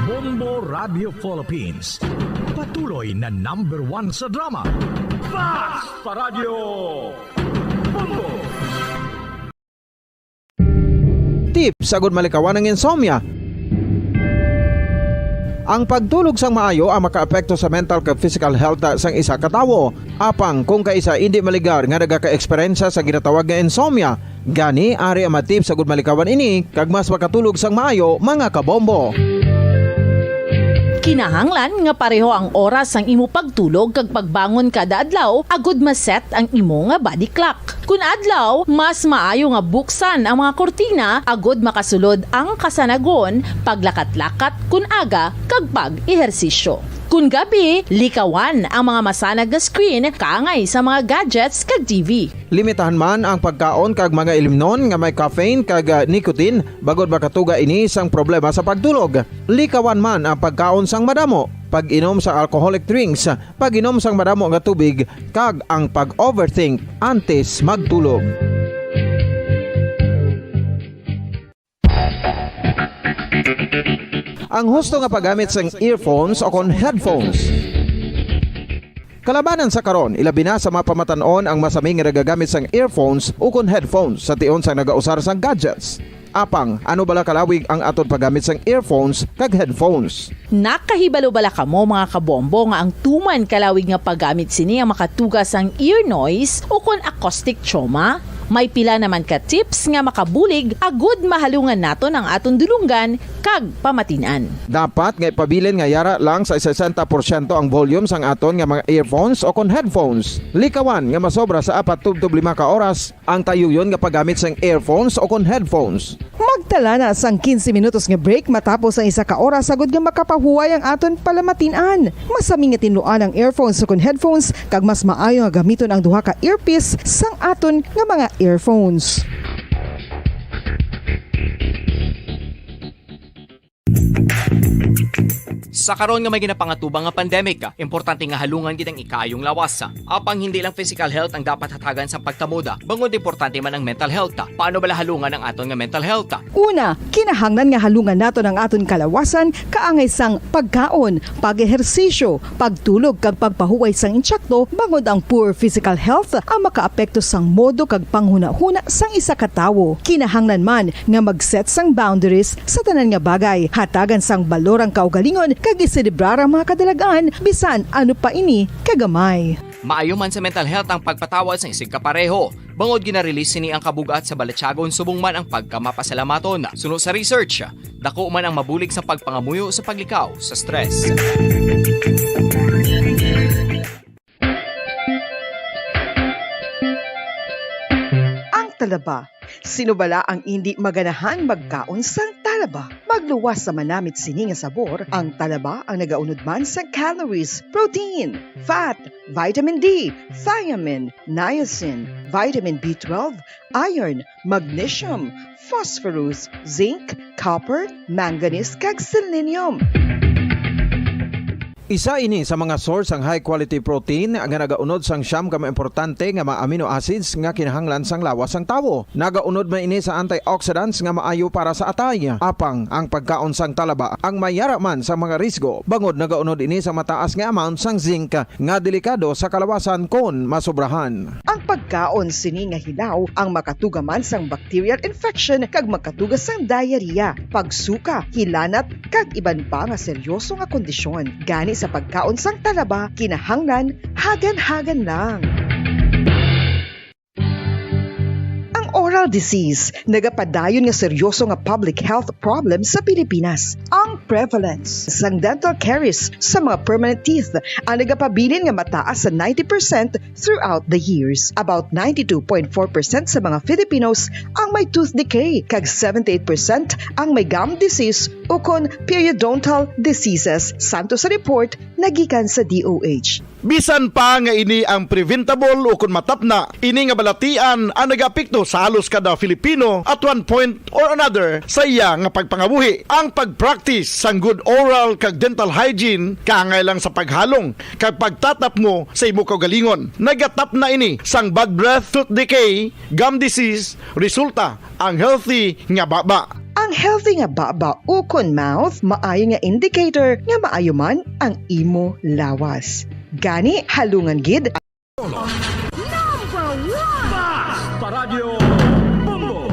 Bombo Radio Philippines. Patuloy na number one sa drama. Fast Paradyo! Bombo! Tips agud malikawan ang insomnia. Ang pagtulog sang maayo ang makaapekto sa mental kag physical health sang isa ka tawo. Apang kung kaisa indi maligar nga nagaka-eksperyensya sa ginatawag nga insomnia, gani ari ang mga tips agud malikawan ini kag mas makatulog sang maayo, mga kabombo. Kinahanglan nga pareho ang oras sang imo pagtulog kag pagbangon kada adlaw agud ma-set ang imo nga body clock. Kun adlaw, mas maayo nga buksan ang mga kurtina agud makasulod ang kasanagon, paglakat-lakat kun aga, kag pag-ehersisyo. Kon gabi, likawan ang mga masanag nga screen kaangay sa mga gadgets kag T V. Limitahan man ang pagkaon kag mga ilimnon nga may caffeine kag, ah, nicotine, bangod makatuga ini sang problema sa pagtulog. Likawan man ang pagkaon sang madamo, pag-inom sang alcoholic drinks, pag-inom sang madamo nga tubig, kag ang pag-overthink antes magtulog. Ang husto nga paggamit sang earphones o kon headphones. Kalabanan sa karon, ilabi na sa mga pamatan-on ang masami nga nagagamit sang earphones o kon headphones sa tion sang nagausar sang gadgets. Apang, ano bala kalawig ang aton paggamit sang earphones kag headphones? Nakahibalo bala kamo, mga kabombo, nga ang tuman kalawig nga paggamit sini ang makatuga sang ear noise o kon acoustic trauma? May pila naman ka tips nga makabulig agud mahalungan naton ang aton dulonggan kag pamatin-an. Dapat nga ipabilin nga yara lang sa sesenta porsyento ang volume sang aton nga mga earphones o kon headphones. Likawan nga masobra sa apat tubtob lima ka oras ang tayuyon nga paggamit sang earphones o kon headphones. Magtala na sang quince minutos nga break matapos ang isa ka oras, agud nga makapahuway ang aton palamatin-an. Masami nga tinluan ang earphones o kon headphones, kag mas maayo nga gamiton ang duha ka earpiece sang aton nga mga earphones. Sa karon nga may ginapangatubang nga pandemic, importante nga halungan gid ang ikaayong lawas. Apang hindi lang physical health ang dapat hatagan sang pagtamod, bangod importante man ang mental health. Paano bala halungan ang aton nga mental health? Una, kinahanglan nga halungan naton ang aton kalawasan kaangay sang pagkaon, pag-ehersisyo, pagtulog, kag pagpahuway sang insakto, bangod ang poor physical health ang makaapekto sang modo kag panghunahuna sang isa ka tawo. Kinahanglan man nga mag-set sang boundaries sa tanan nga bagay, hatagan sang balor ang kaugalingon, kag iselebrar ang mga kadalag-an, bisan ano pa ini kagamay. Maayo man sa mental health ang pagpatawad sang isigkapareho, bangod gina-release sini ang kabug-at sa balatyagon subong man ang pagkamapasalamatan. Suno sa research, dako man ang mabulig sa pagpangamuyo sa paglikaw sa stress. Ang talaba. Sino bala ang indi maganahan magkaon sang talaba? Magluwas sa manamit sini nga sabor, ang talaba ang nagaunod man sa calories, protein, fat, vitamin D, thiamine, niacin, vitamin B twelve, iron, magnesium, phosphorus, zinc, copper, manganese, kag selenium. Isa ini sa mga source sang high quality protein nga nagaunod sang siyam ka mga importante nga mga amino acids nga kinahanglan sang lawas sang tawo. Nagaunod man ini sa antioxidants nga maayo para sa atay. Apang ang pagkaon sang talaba ang may yara man sa mga risgo, bangod nagaunod ini sa mataas nga amount sang zinc nga delikado sa kalawasan kon masobrahan. Ang pagkaon sini nga hilaw ang makatuga man sang bacterial infection kag makatuga sang diarrhea, pagsuka, hilanat, kag iban pa nga seryoso nga kondisyon. Gani sa pagkaon sang talaba, kinahanglan hagan-hagan lang. Ang oral disease nagapadayon nga seryoso nga public health problem sa Pilipinas. Ang prevalence sang dental caries sa mga permanent teeth ang nagapabilin nga mataas sa ninety percent throughout the years. About ninety-two point four percent sa mga Filipinos ang may tooth decay, kag seventy-eight percent ang may gum disease ukon periodontal diseases, santo sa report nga gikan sa D O H. Bisan pa nga ini ang preventable ukon matapna, ini nga balatian ang nagaapekto sa halos kada Filipino at one point or another sa iya nga pagpangabuhi. Ang pag-practice sang good oral kag dental hygiene kaangay lang sa paghalong kag pagtatapngo sa imo kaugalingon. Nagatapna ini sang bad breath, tooth decay, gum disease, resulta ang healthy nga baba. Ang healthy nga baba ukon mouth maayo nga indicator nga maayo man ang imo lawas. Gani, halungan gid. Number one! Basta Radyo Bombo!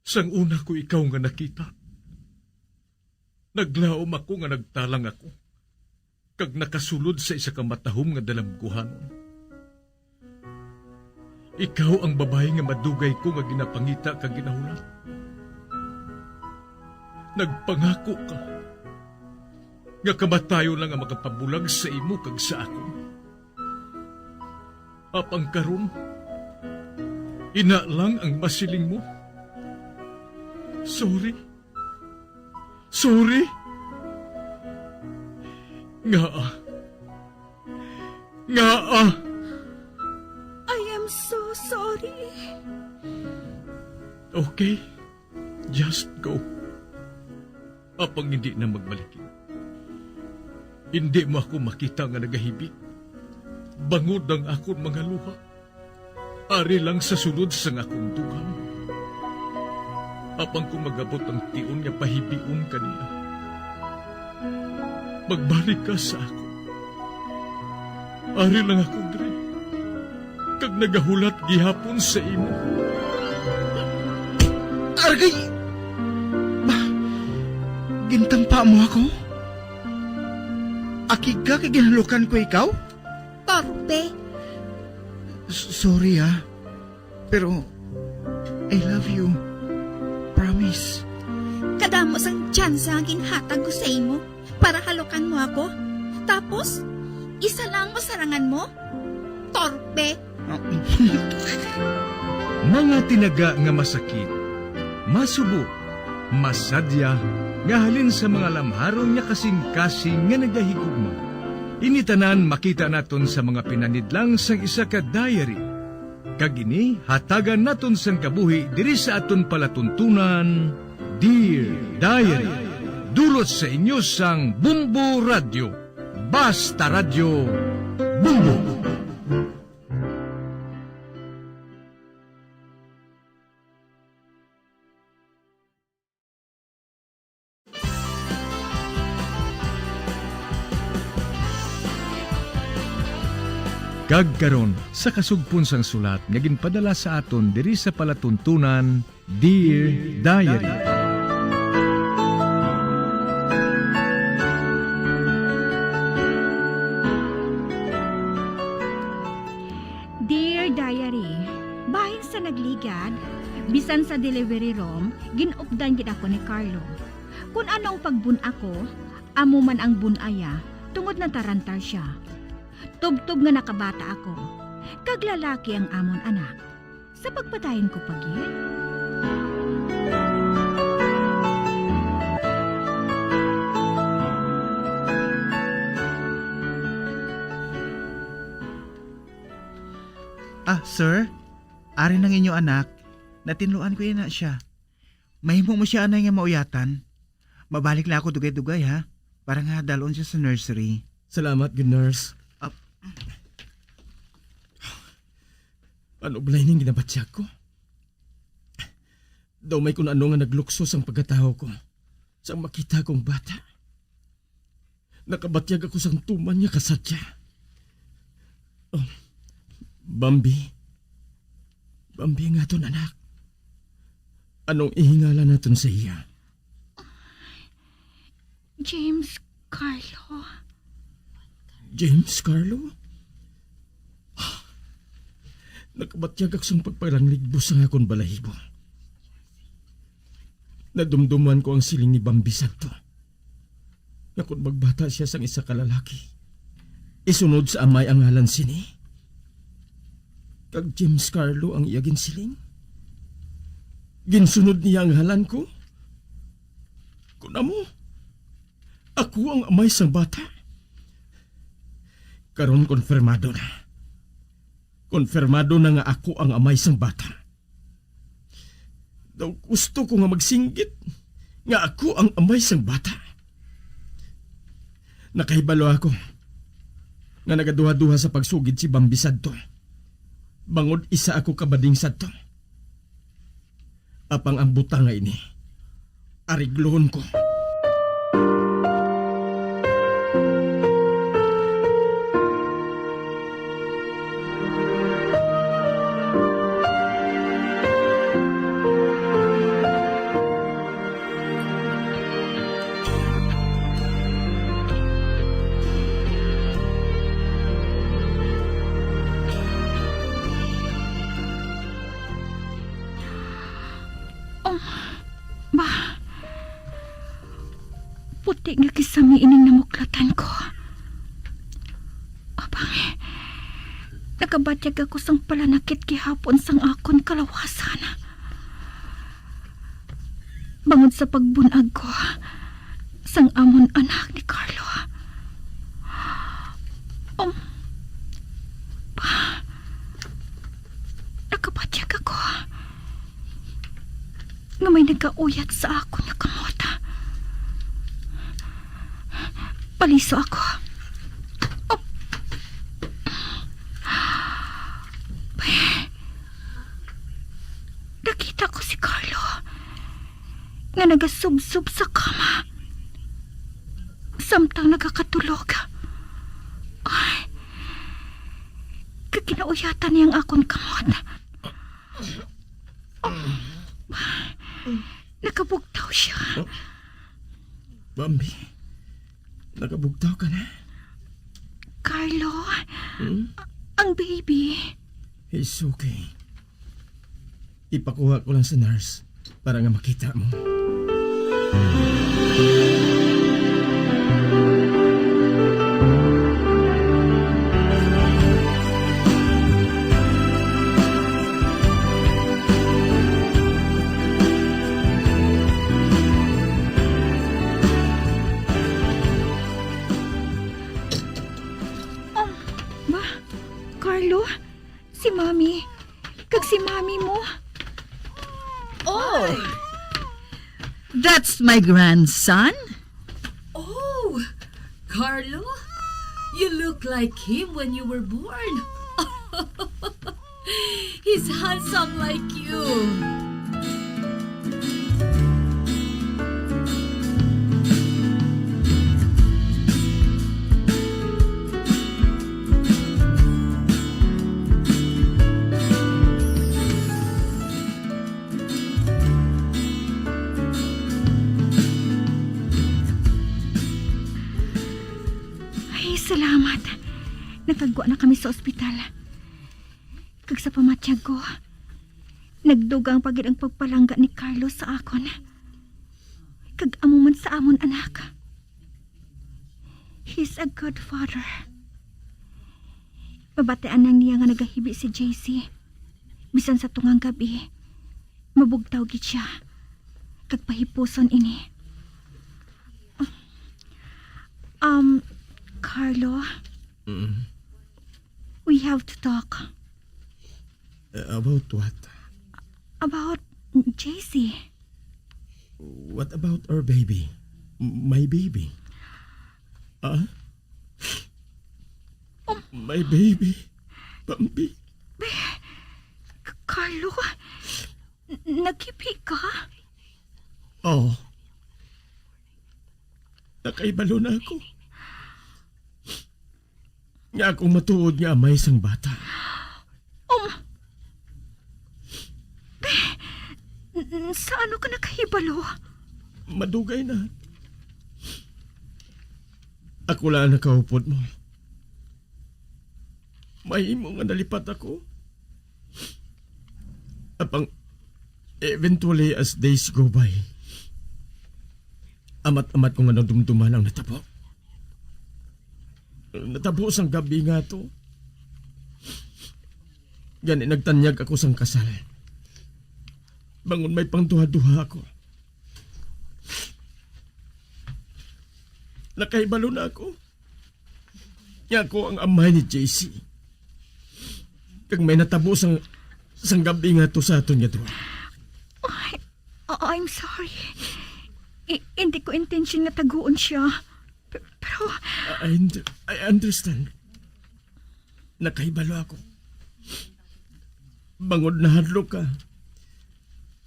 Sang una ko ikaw nga nakita, naglaom ako nga nagtalang ako, kag nakasulod sa isa ka matahom nga dalamguhanon. Ikaw ang babayi nga madugay ko nga ginapangita kag ginahulat. Nagpangako ka nga kamatayon lang ang makapabulag sa imo kag sa akon. Apang karon, ina lang ang masiling mo. Sorry. Sorry? Ngaa? Ngaa? I am so sorry. Okay, just go. Apang hindi na magbalik. Hindi mo ako makita nga nagahibi. Bangod ang akon mga luha. Ari lang sa sulod sang akon dugang. Apang kung magabot ang tion nga pahibion ka niya, magbalik ka sa akon. Ari lang ako diri, kag nagahulat gihapon sa imo. Argay! Ba, gintampa mo ako? Akig ka kay ginhalukan ko ikaw? Torpe. S-, sorry, ah. Pero, I love you. Promise. Kadamo sang tsansa nga ginhatag ko sa imo para halukan mo ako. Tapos, isa lang masarangan mo? Torpe. Mga tinaga nga masakit, masubo, masadya, nga halin sa mga lamharon nga kasing-kasing nga nagahigugma. Ini tanan makita naton sa mga pinanidlang sang isa ka diary. Kag ini hatagan naton sang kabuhi diri sa aton palatuntunan, Dear Diary. Dulot sa inyo sang Bombo Radyo. Basta Radyo, Bombo! Kag karon, sa kasugpon sang sulat nga ginpadala sa aton diri sa palatuntunan, Dear Diary. Dear Diary, bahin sa nagligad, bisan sa delivery room, gin-updan gid ako ni Carlo. Kun ano ang pagbun-a ko, amo man ang bun-aya, tungod natarantar sia. Tubtob nga nakabata ako, kag lalaki ang amon anak. Sa pagpadayon ko pa gid? Ah, sir? Ari na ang inyo anak. Natinluan ko ina sia. Mahimo mo sia anay nga mauyatan. Mabalik lang ako dugay-dugay, ha? Para nga dalon sia sa nursery. Salamat, good nurse. Ah. Ano balay ning ginabatyag ko? Daw may kun ano nga naglukso sang pagkatawo ko sang makita kong bata. Nakabatyag ako sang tuman nga kasadya. Oh, Bambi. Bambi ang aton anak. Anong ihingalan naton sa iya? James Carlo. James Carlo? Nakabatyag ako sang pagpalangligbo sang akon balahibo. Nadumduman ko ang siling ni Bambi sadto, nga kon magbata sia sang isa ka lalaki, isunod sa amay ang ngalan sini. Kag James Carlo ang iya ginsiling. Ginsunod niya ang ngalan ko. Kun amo, ako ang amay sang bata. Karon, konfirmado na. Konfirmado na nga ako ang amay sang bata. Daw gusto ko nga magsinggit nga ako ang amay sang bata. Nakahibalo ako nga nagaduha-duha sa pagsugid si Bambi sadto, bangod isa ako ka bading sadto. Apang ang butang nga ini, ariglohon ko. Oh, ba, puti nga kisami ining namuklatan ko. Abang, nakabatyag ako sang palanakit gihapon sang akon kalawasan. Bangod sa pagbunag ko, sang amon anak ni Carlo. Um, pa, nakabatyag ako nga may nagauyat sa akon nga kamot. Paliso ako. Oh. Nakita ko si Carlo nga nagasubsob sa kama samtang nagakatulog. Ay, kag ginauyatan niya ang akon kamot. Nakabugtaw siya. Bambi, nakabugtaw ka na? Carlo, Hmm? Ang baby. It's okay. Ipakuha ko lang sa nurse para nga makita mo. Um, ba, Carlo, si Mami, kag si Mami mo. Oh, that's my grandson? Oh, Carlo, you look like him when you were born. He's handsome like you. Ay, salamat. Nakagwa na kami sa ospital. Kag sa pamatyag ko, nagdugang pa gid ang pagpalangga ni Carlos sa akon, kag amo man sa amon anak. He's a good father. Mabatian lang niya nga nagahibi si J C. Bisan sa tungang gabi, mabugtaw gid siya, kag pahipuson ini. Um, Carlo, Mm. we have to talk. Uh, about what? About J C. What about our baby? M-, my baby? Ah? Um, My baby? Bambi? K-, Carlo, n-, naghibi ka? Oh. Nakahibalo na ako nga akong matuod nga amay sang bata. Um, n-, n-, sa ano ka nakahibalo? Madugay na. Ako lang ang nakaupod mo. Mahimo nga nalipat ako. Apang eventually, as days go by, amat-amat ko nga nadumduman ang natabo. Natabo sang gabi nga to. Gani nagtanyag ako sang kasal. Bangon may pangduha-duha ako. Nakahibalo na ako nga ako ang amay ni J C. Kag may natabo sang, sang gabi nga to sa aton nga duha. Ay, I-, I'm sorry. I-, hindi ko intensyon nga taguon siya. P-, pero I, I under-, I understand. Nakahibalo ako. Bangod nahadlok ka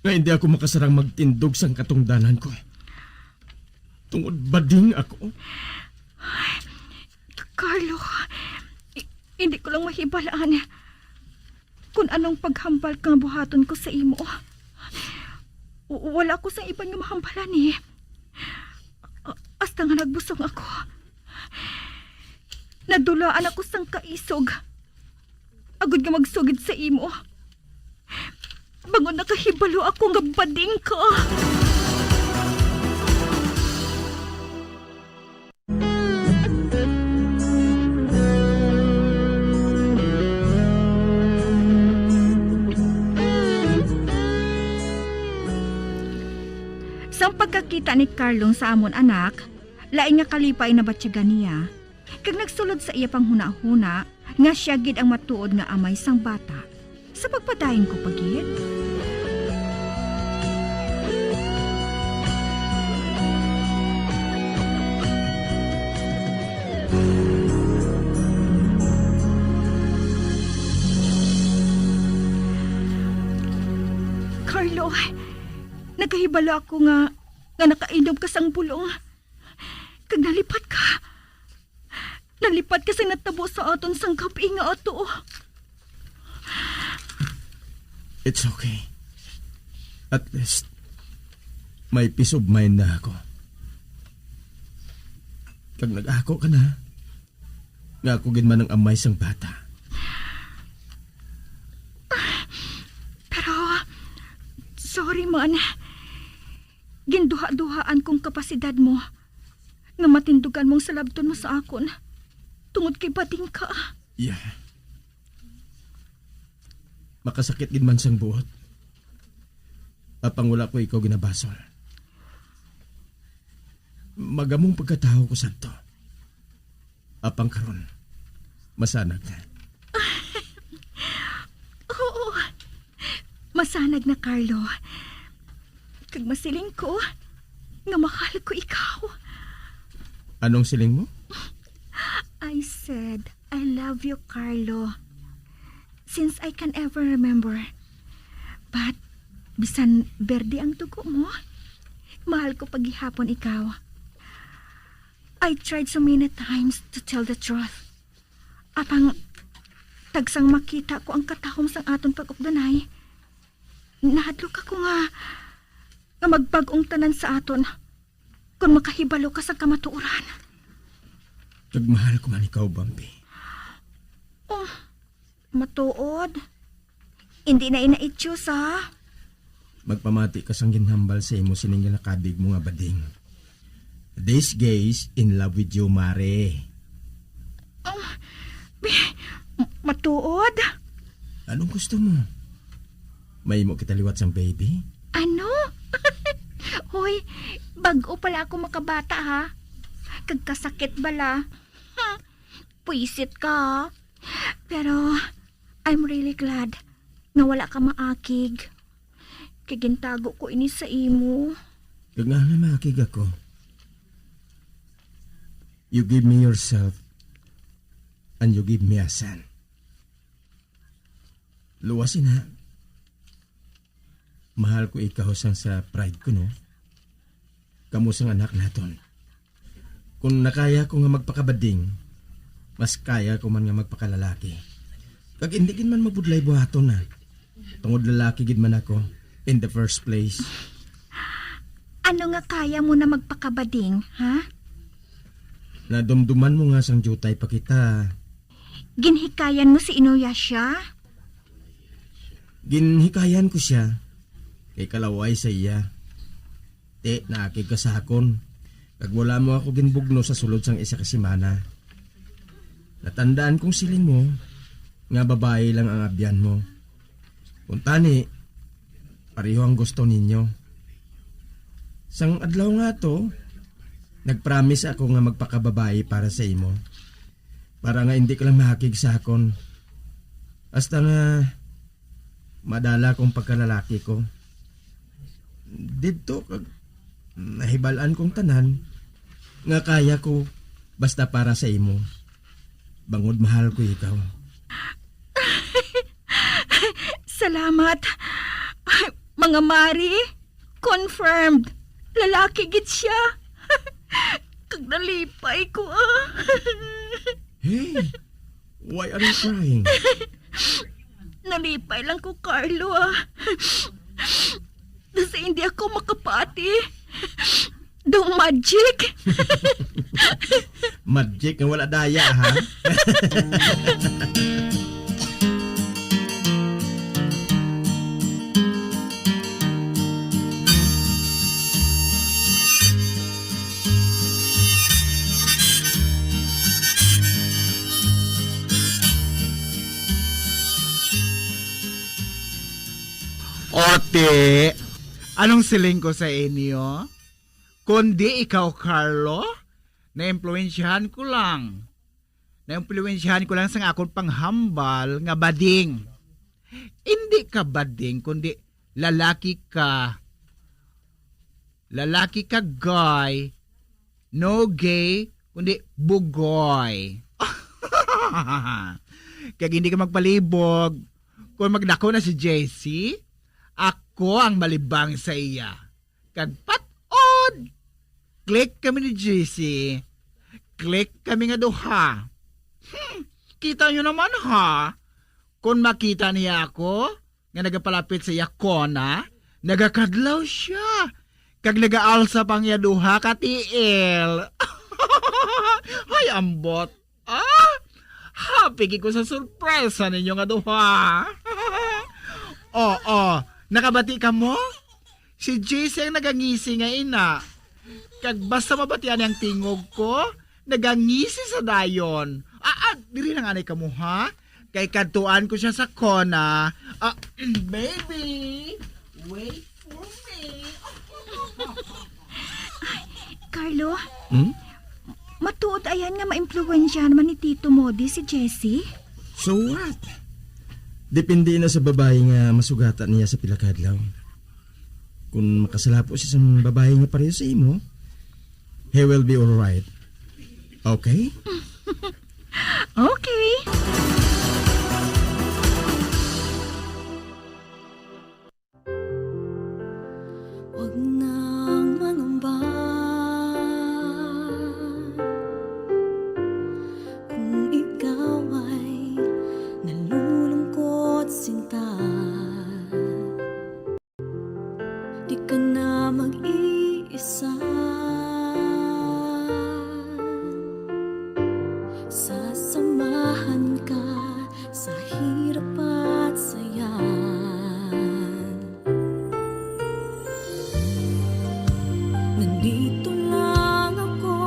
nga hindi ako makasarang magtindog sang katungdanan ko. Tungod bading ako. Carlo, i-, hindi ko lang mahibalaan kung anong paghambal ka nga buhaton ko sa imo. W-, wala ko sang iban nga mahambalan, eh. A-, hasta nga nagbusong ako. Nadulaan ako sang kaisog agod nga magsugid sa imo. Bangon nakahibalo ako nga bading ka. Sang pagkakita ni Carlong sa amon anak, Lain nga kalipay nabatyagan niya, kag nagsulod sa iya panghunahuna nga sia gid ang matuod nga amay sang bata. Sa pagpadayon ko pa gid. Carlo, nakahibalo ako nga, nga nakainom ka sang bulong. Kag nalipat ka. Nalipat ka sa natabo sa aton sang gab-i nga ato. It's okay. At least, may peace of mind na ako. Kag nag-ako ka na, nga ako gid man ang amay sang bata. Pero, sorry man. Ginduha-duhaan kong kapasidad mo nga matindugan mong salabton mo sa akon tungod kay bading ka. Yeah. Makasakit gid man sang buot. Apang wala ko ikaw ginabasol. Magamong pagkatawo ko sadto. Apang karon, masanag na. Oo, masanag na, Carlo. Kag masiling ko nga mahal ko ikaw. Anong siling mo? I said, "I love you, Carlo." Since I can ever remember. But, bisan berde ang dugo mo, mahal ko pa gihapon ikaw. I tried so many times to tell the truth. Apang tagsang makita ko ang katahom sang aton pag-updanay, nahadlok ako nga, nga magbag-ong tanan sa aton kon makahibalo ka sa kamatuoran. Kag mahal ko man ikaw, Bambi. Oh, matuod. Indi na ina-itsusa. Magpamati ka sang ginhambal sa imo sining ginakabig mo nga bading. This guy's in love with you, Mare. Oh, bi-, matuod? Anong gusto mo? Mahimo kita liwat sang baby? Ano? Hoy, bag-o pala ako makabata, ha? Kag kasakit bala. Hmm, pwisit ka, ha? Pero, I'm really glad nga wala ka maakig. Kay gintago ko ini sa imo. Kag nga nga maakig ako. You give me yourself, and you give me a son. Luwas ina. Mahal ko ikaw sang sa pride ko, no? Kamo sang anak naton. Kung nakaya ko nga magpakabading, mas kaya ko man nga magpakalalaki. Kag indi gid man mabudlay buhaton na. Tungod lalaki gid man ako in the first place. Ano nga kaya mo na magpakabading, ha? Nadumduman mo nga sang diutay pa kita. Ginhikayan mo si Inuyasha? Ginhikayan ko siya kay kalaway sa iya. Ti, naakig ka sa akon, kag wala mo ako ginbugno sa sulod sang isa ka semana. Natandaan kong siling mo nga babayi lang ang abyan mo. Kuntani, pareho ang gusto ninyo. Sang adlaw nga to, nagpromise ako nga magpakababayi para sa imo, para nga indi ka lang mahakig sa akon. Hasta nga madala kong pagkalalaki ko. Didto kag nahibal-an kong tanan nga kaya ko basta para sa imo. Bangod mahal ko ikaw. Salamat. Mga Mari, confirmed. Lalaki gid siya. Kag nalipay ko, ah. Hey, why are you crying? Nalipay lang ko, Carlo, ah. Kasi hindi ako makapati. Daw magic. Magic nga wala daya, ha? Ote, anong siling ko sa inyo? Kundi ikaw, Carlo, Naimpluwensyahan ko lang. Naimpluwensyahan ko lang sang akon panghambal nga bading. Indi ka bading, kundi lalaki ka. Lalaki ka, guy. No gay, kundi bugoy. Kag hindi ka magpalibog. Kung magdako na si J C, ako ang malibang sa iya. Kag pat-od, click kami ni J C. Click kami nga duha. Hmm, kita nyo naman, ha? Kung makita niya ako, nga nagapalapit sa iya kona, nagakadlaw siya. Kag nagaalsa pa ang iya duha ka tiil. Ay, ambot. Ah, happy gid ko sa surpresa ninyo nga duha. Oo, nakabati ka mo? Si J C ang nagangisi nga ina. Kag basta mabatian ang tingog ko, nagangisi sa dayon. Ah, ah, diri lang anay kamo, ha? Kay kadtuan ko siya sa kona. Ah, baby, wait for me. Carlo, Hmm? Matuod ayan nga maimpluwensyahan man ni Tito Modi si Jessie? So what? Depende na sa babayi nga masugatan niya sa pila ka adlaw. Kung makasalapo siya sa babayi nga pareho sa imo, he will be alright. Okay? Okay. Huwag nang mangamba kung ikaw ay nalulungkot sinta. Di ka na mag-iisa. Sasamahan ka sa hirap at saya. Nandito lang ako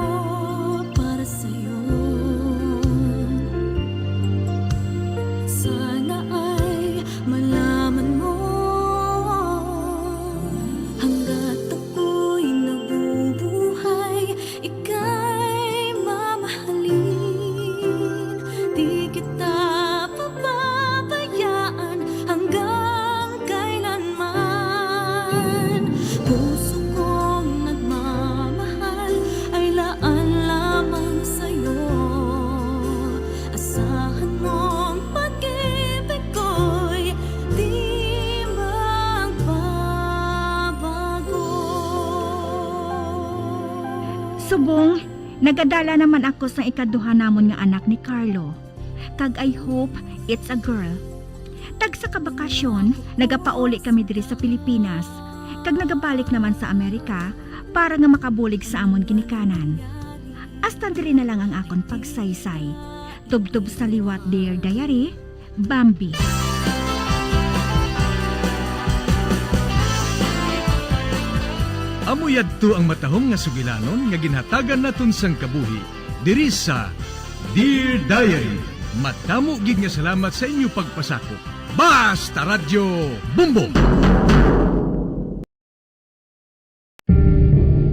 para sa'yo. Sana ay malaman mo, hanggat ako'y nabubuhay, ika'y mamahalin. Di kita pababayaan hanggang kailanman. Puso kong nagmamahal ay laan lamang sa'yo. Asahan mong pag-ibig ko'y di magbabago. Subong, nagadala naman ako sang ikaduha namon nga anak ni Carlo. Kag I hope it's a girl. Tagsa ka bakasyon, nagapauli kami diri sa Pilipinas, kag nagabalik naman sa Amerika para nga makabulig sa amon ginikanan. Hasta diri na lang ang akon pagsaysay. Tubtob sa liwat, Dear Diary, Bambi. Amo yadto ang matahom nga sugilanon nga ginhatagan naton sang kabuhi diri sa Dear Diary. Madamo gid nga salamat sa inyo pagpasakop. Basta Radyo Bumbong!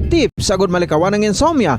Tips agud malikawan ang insomnia.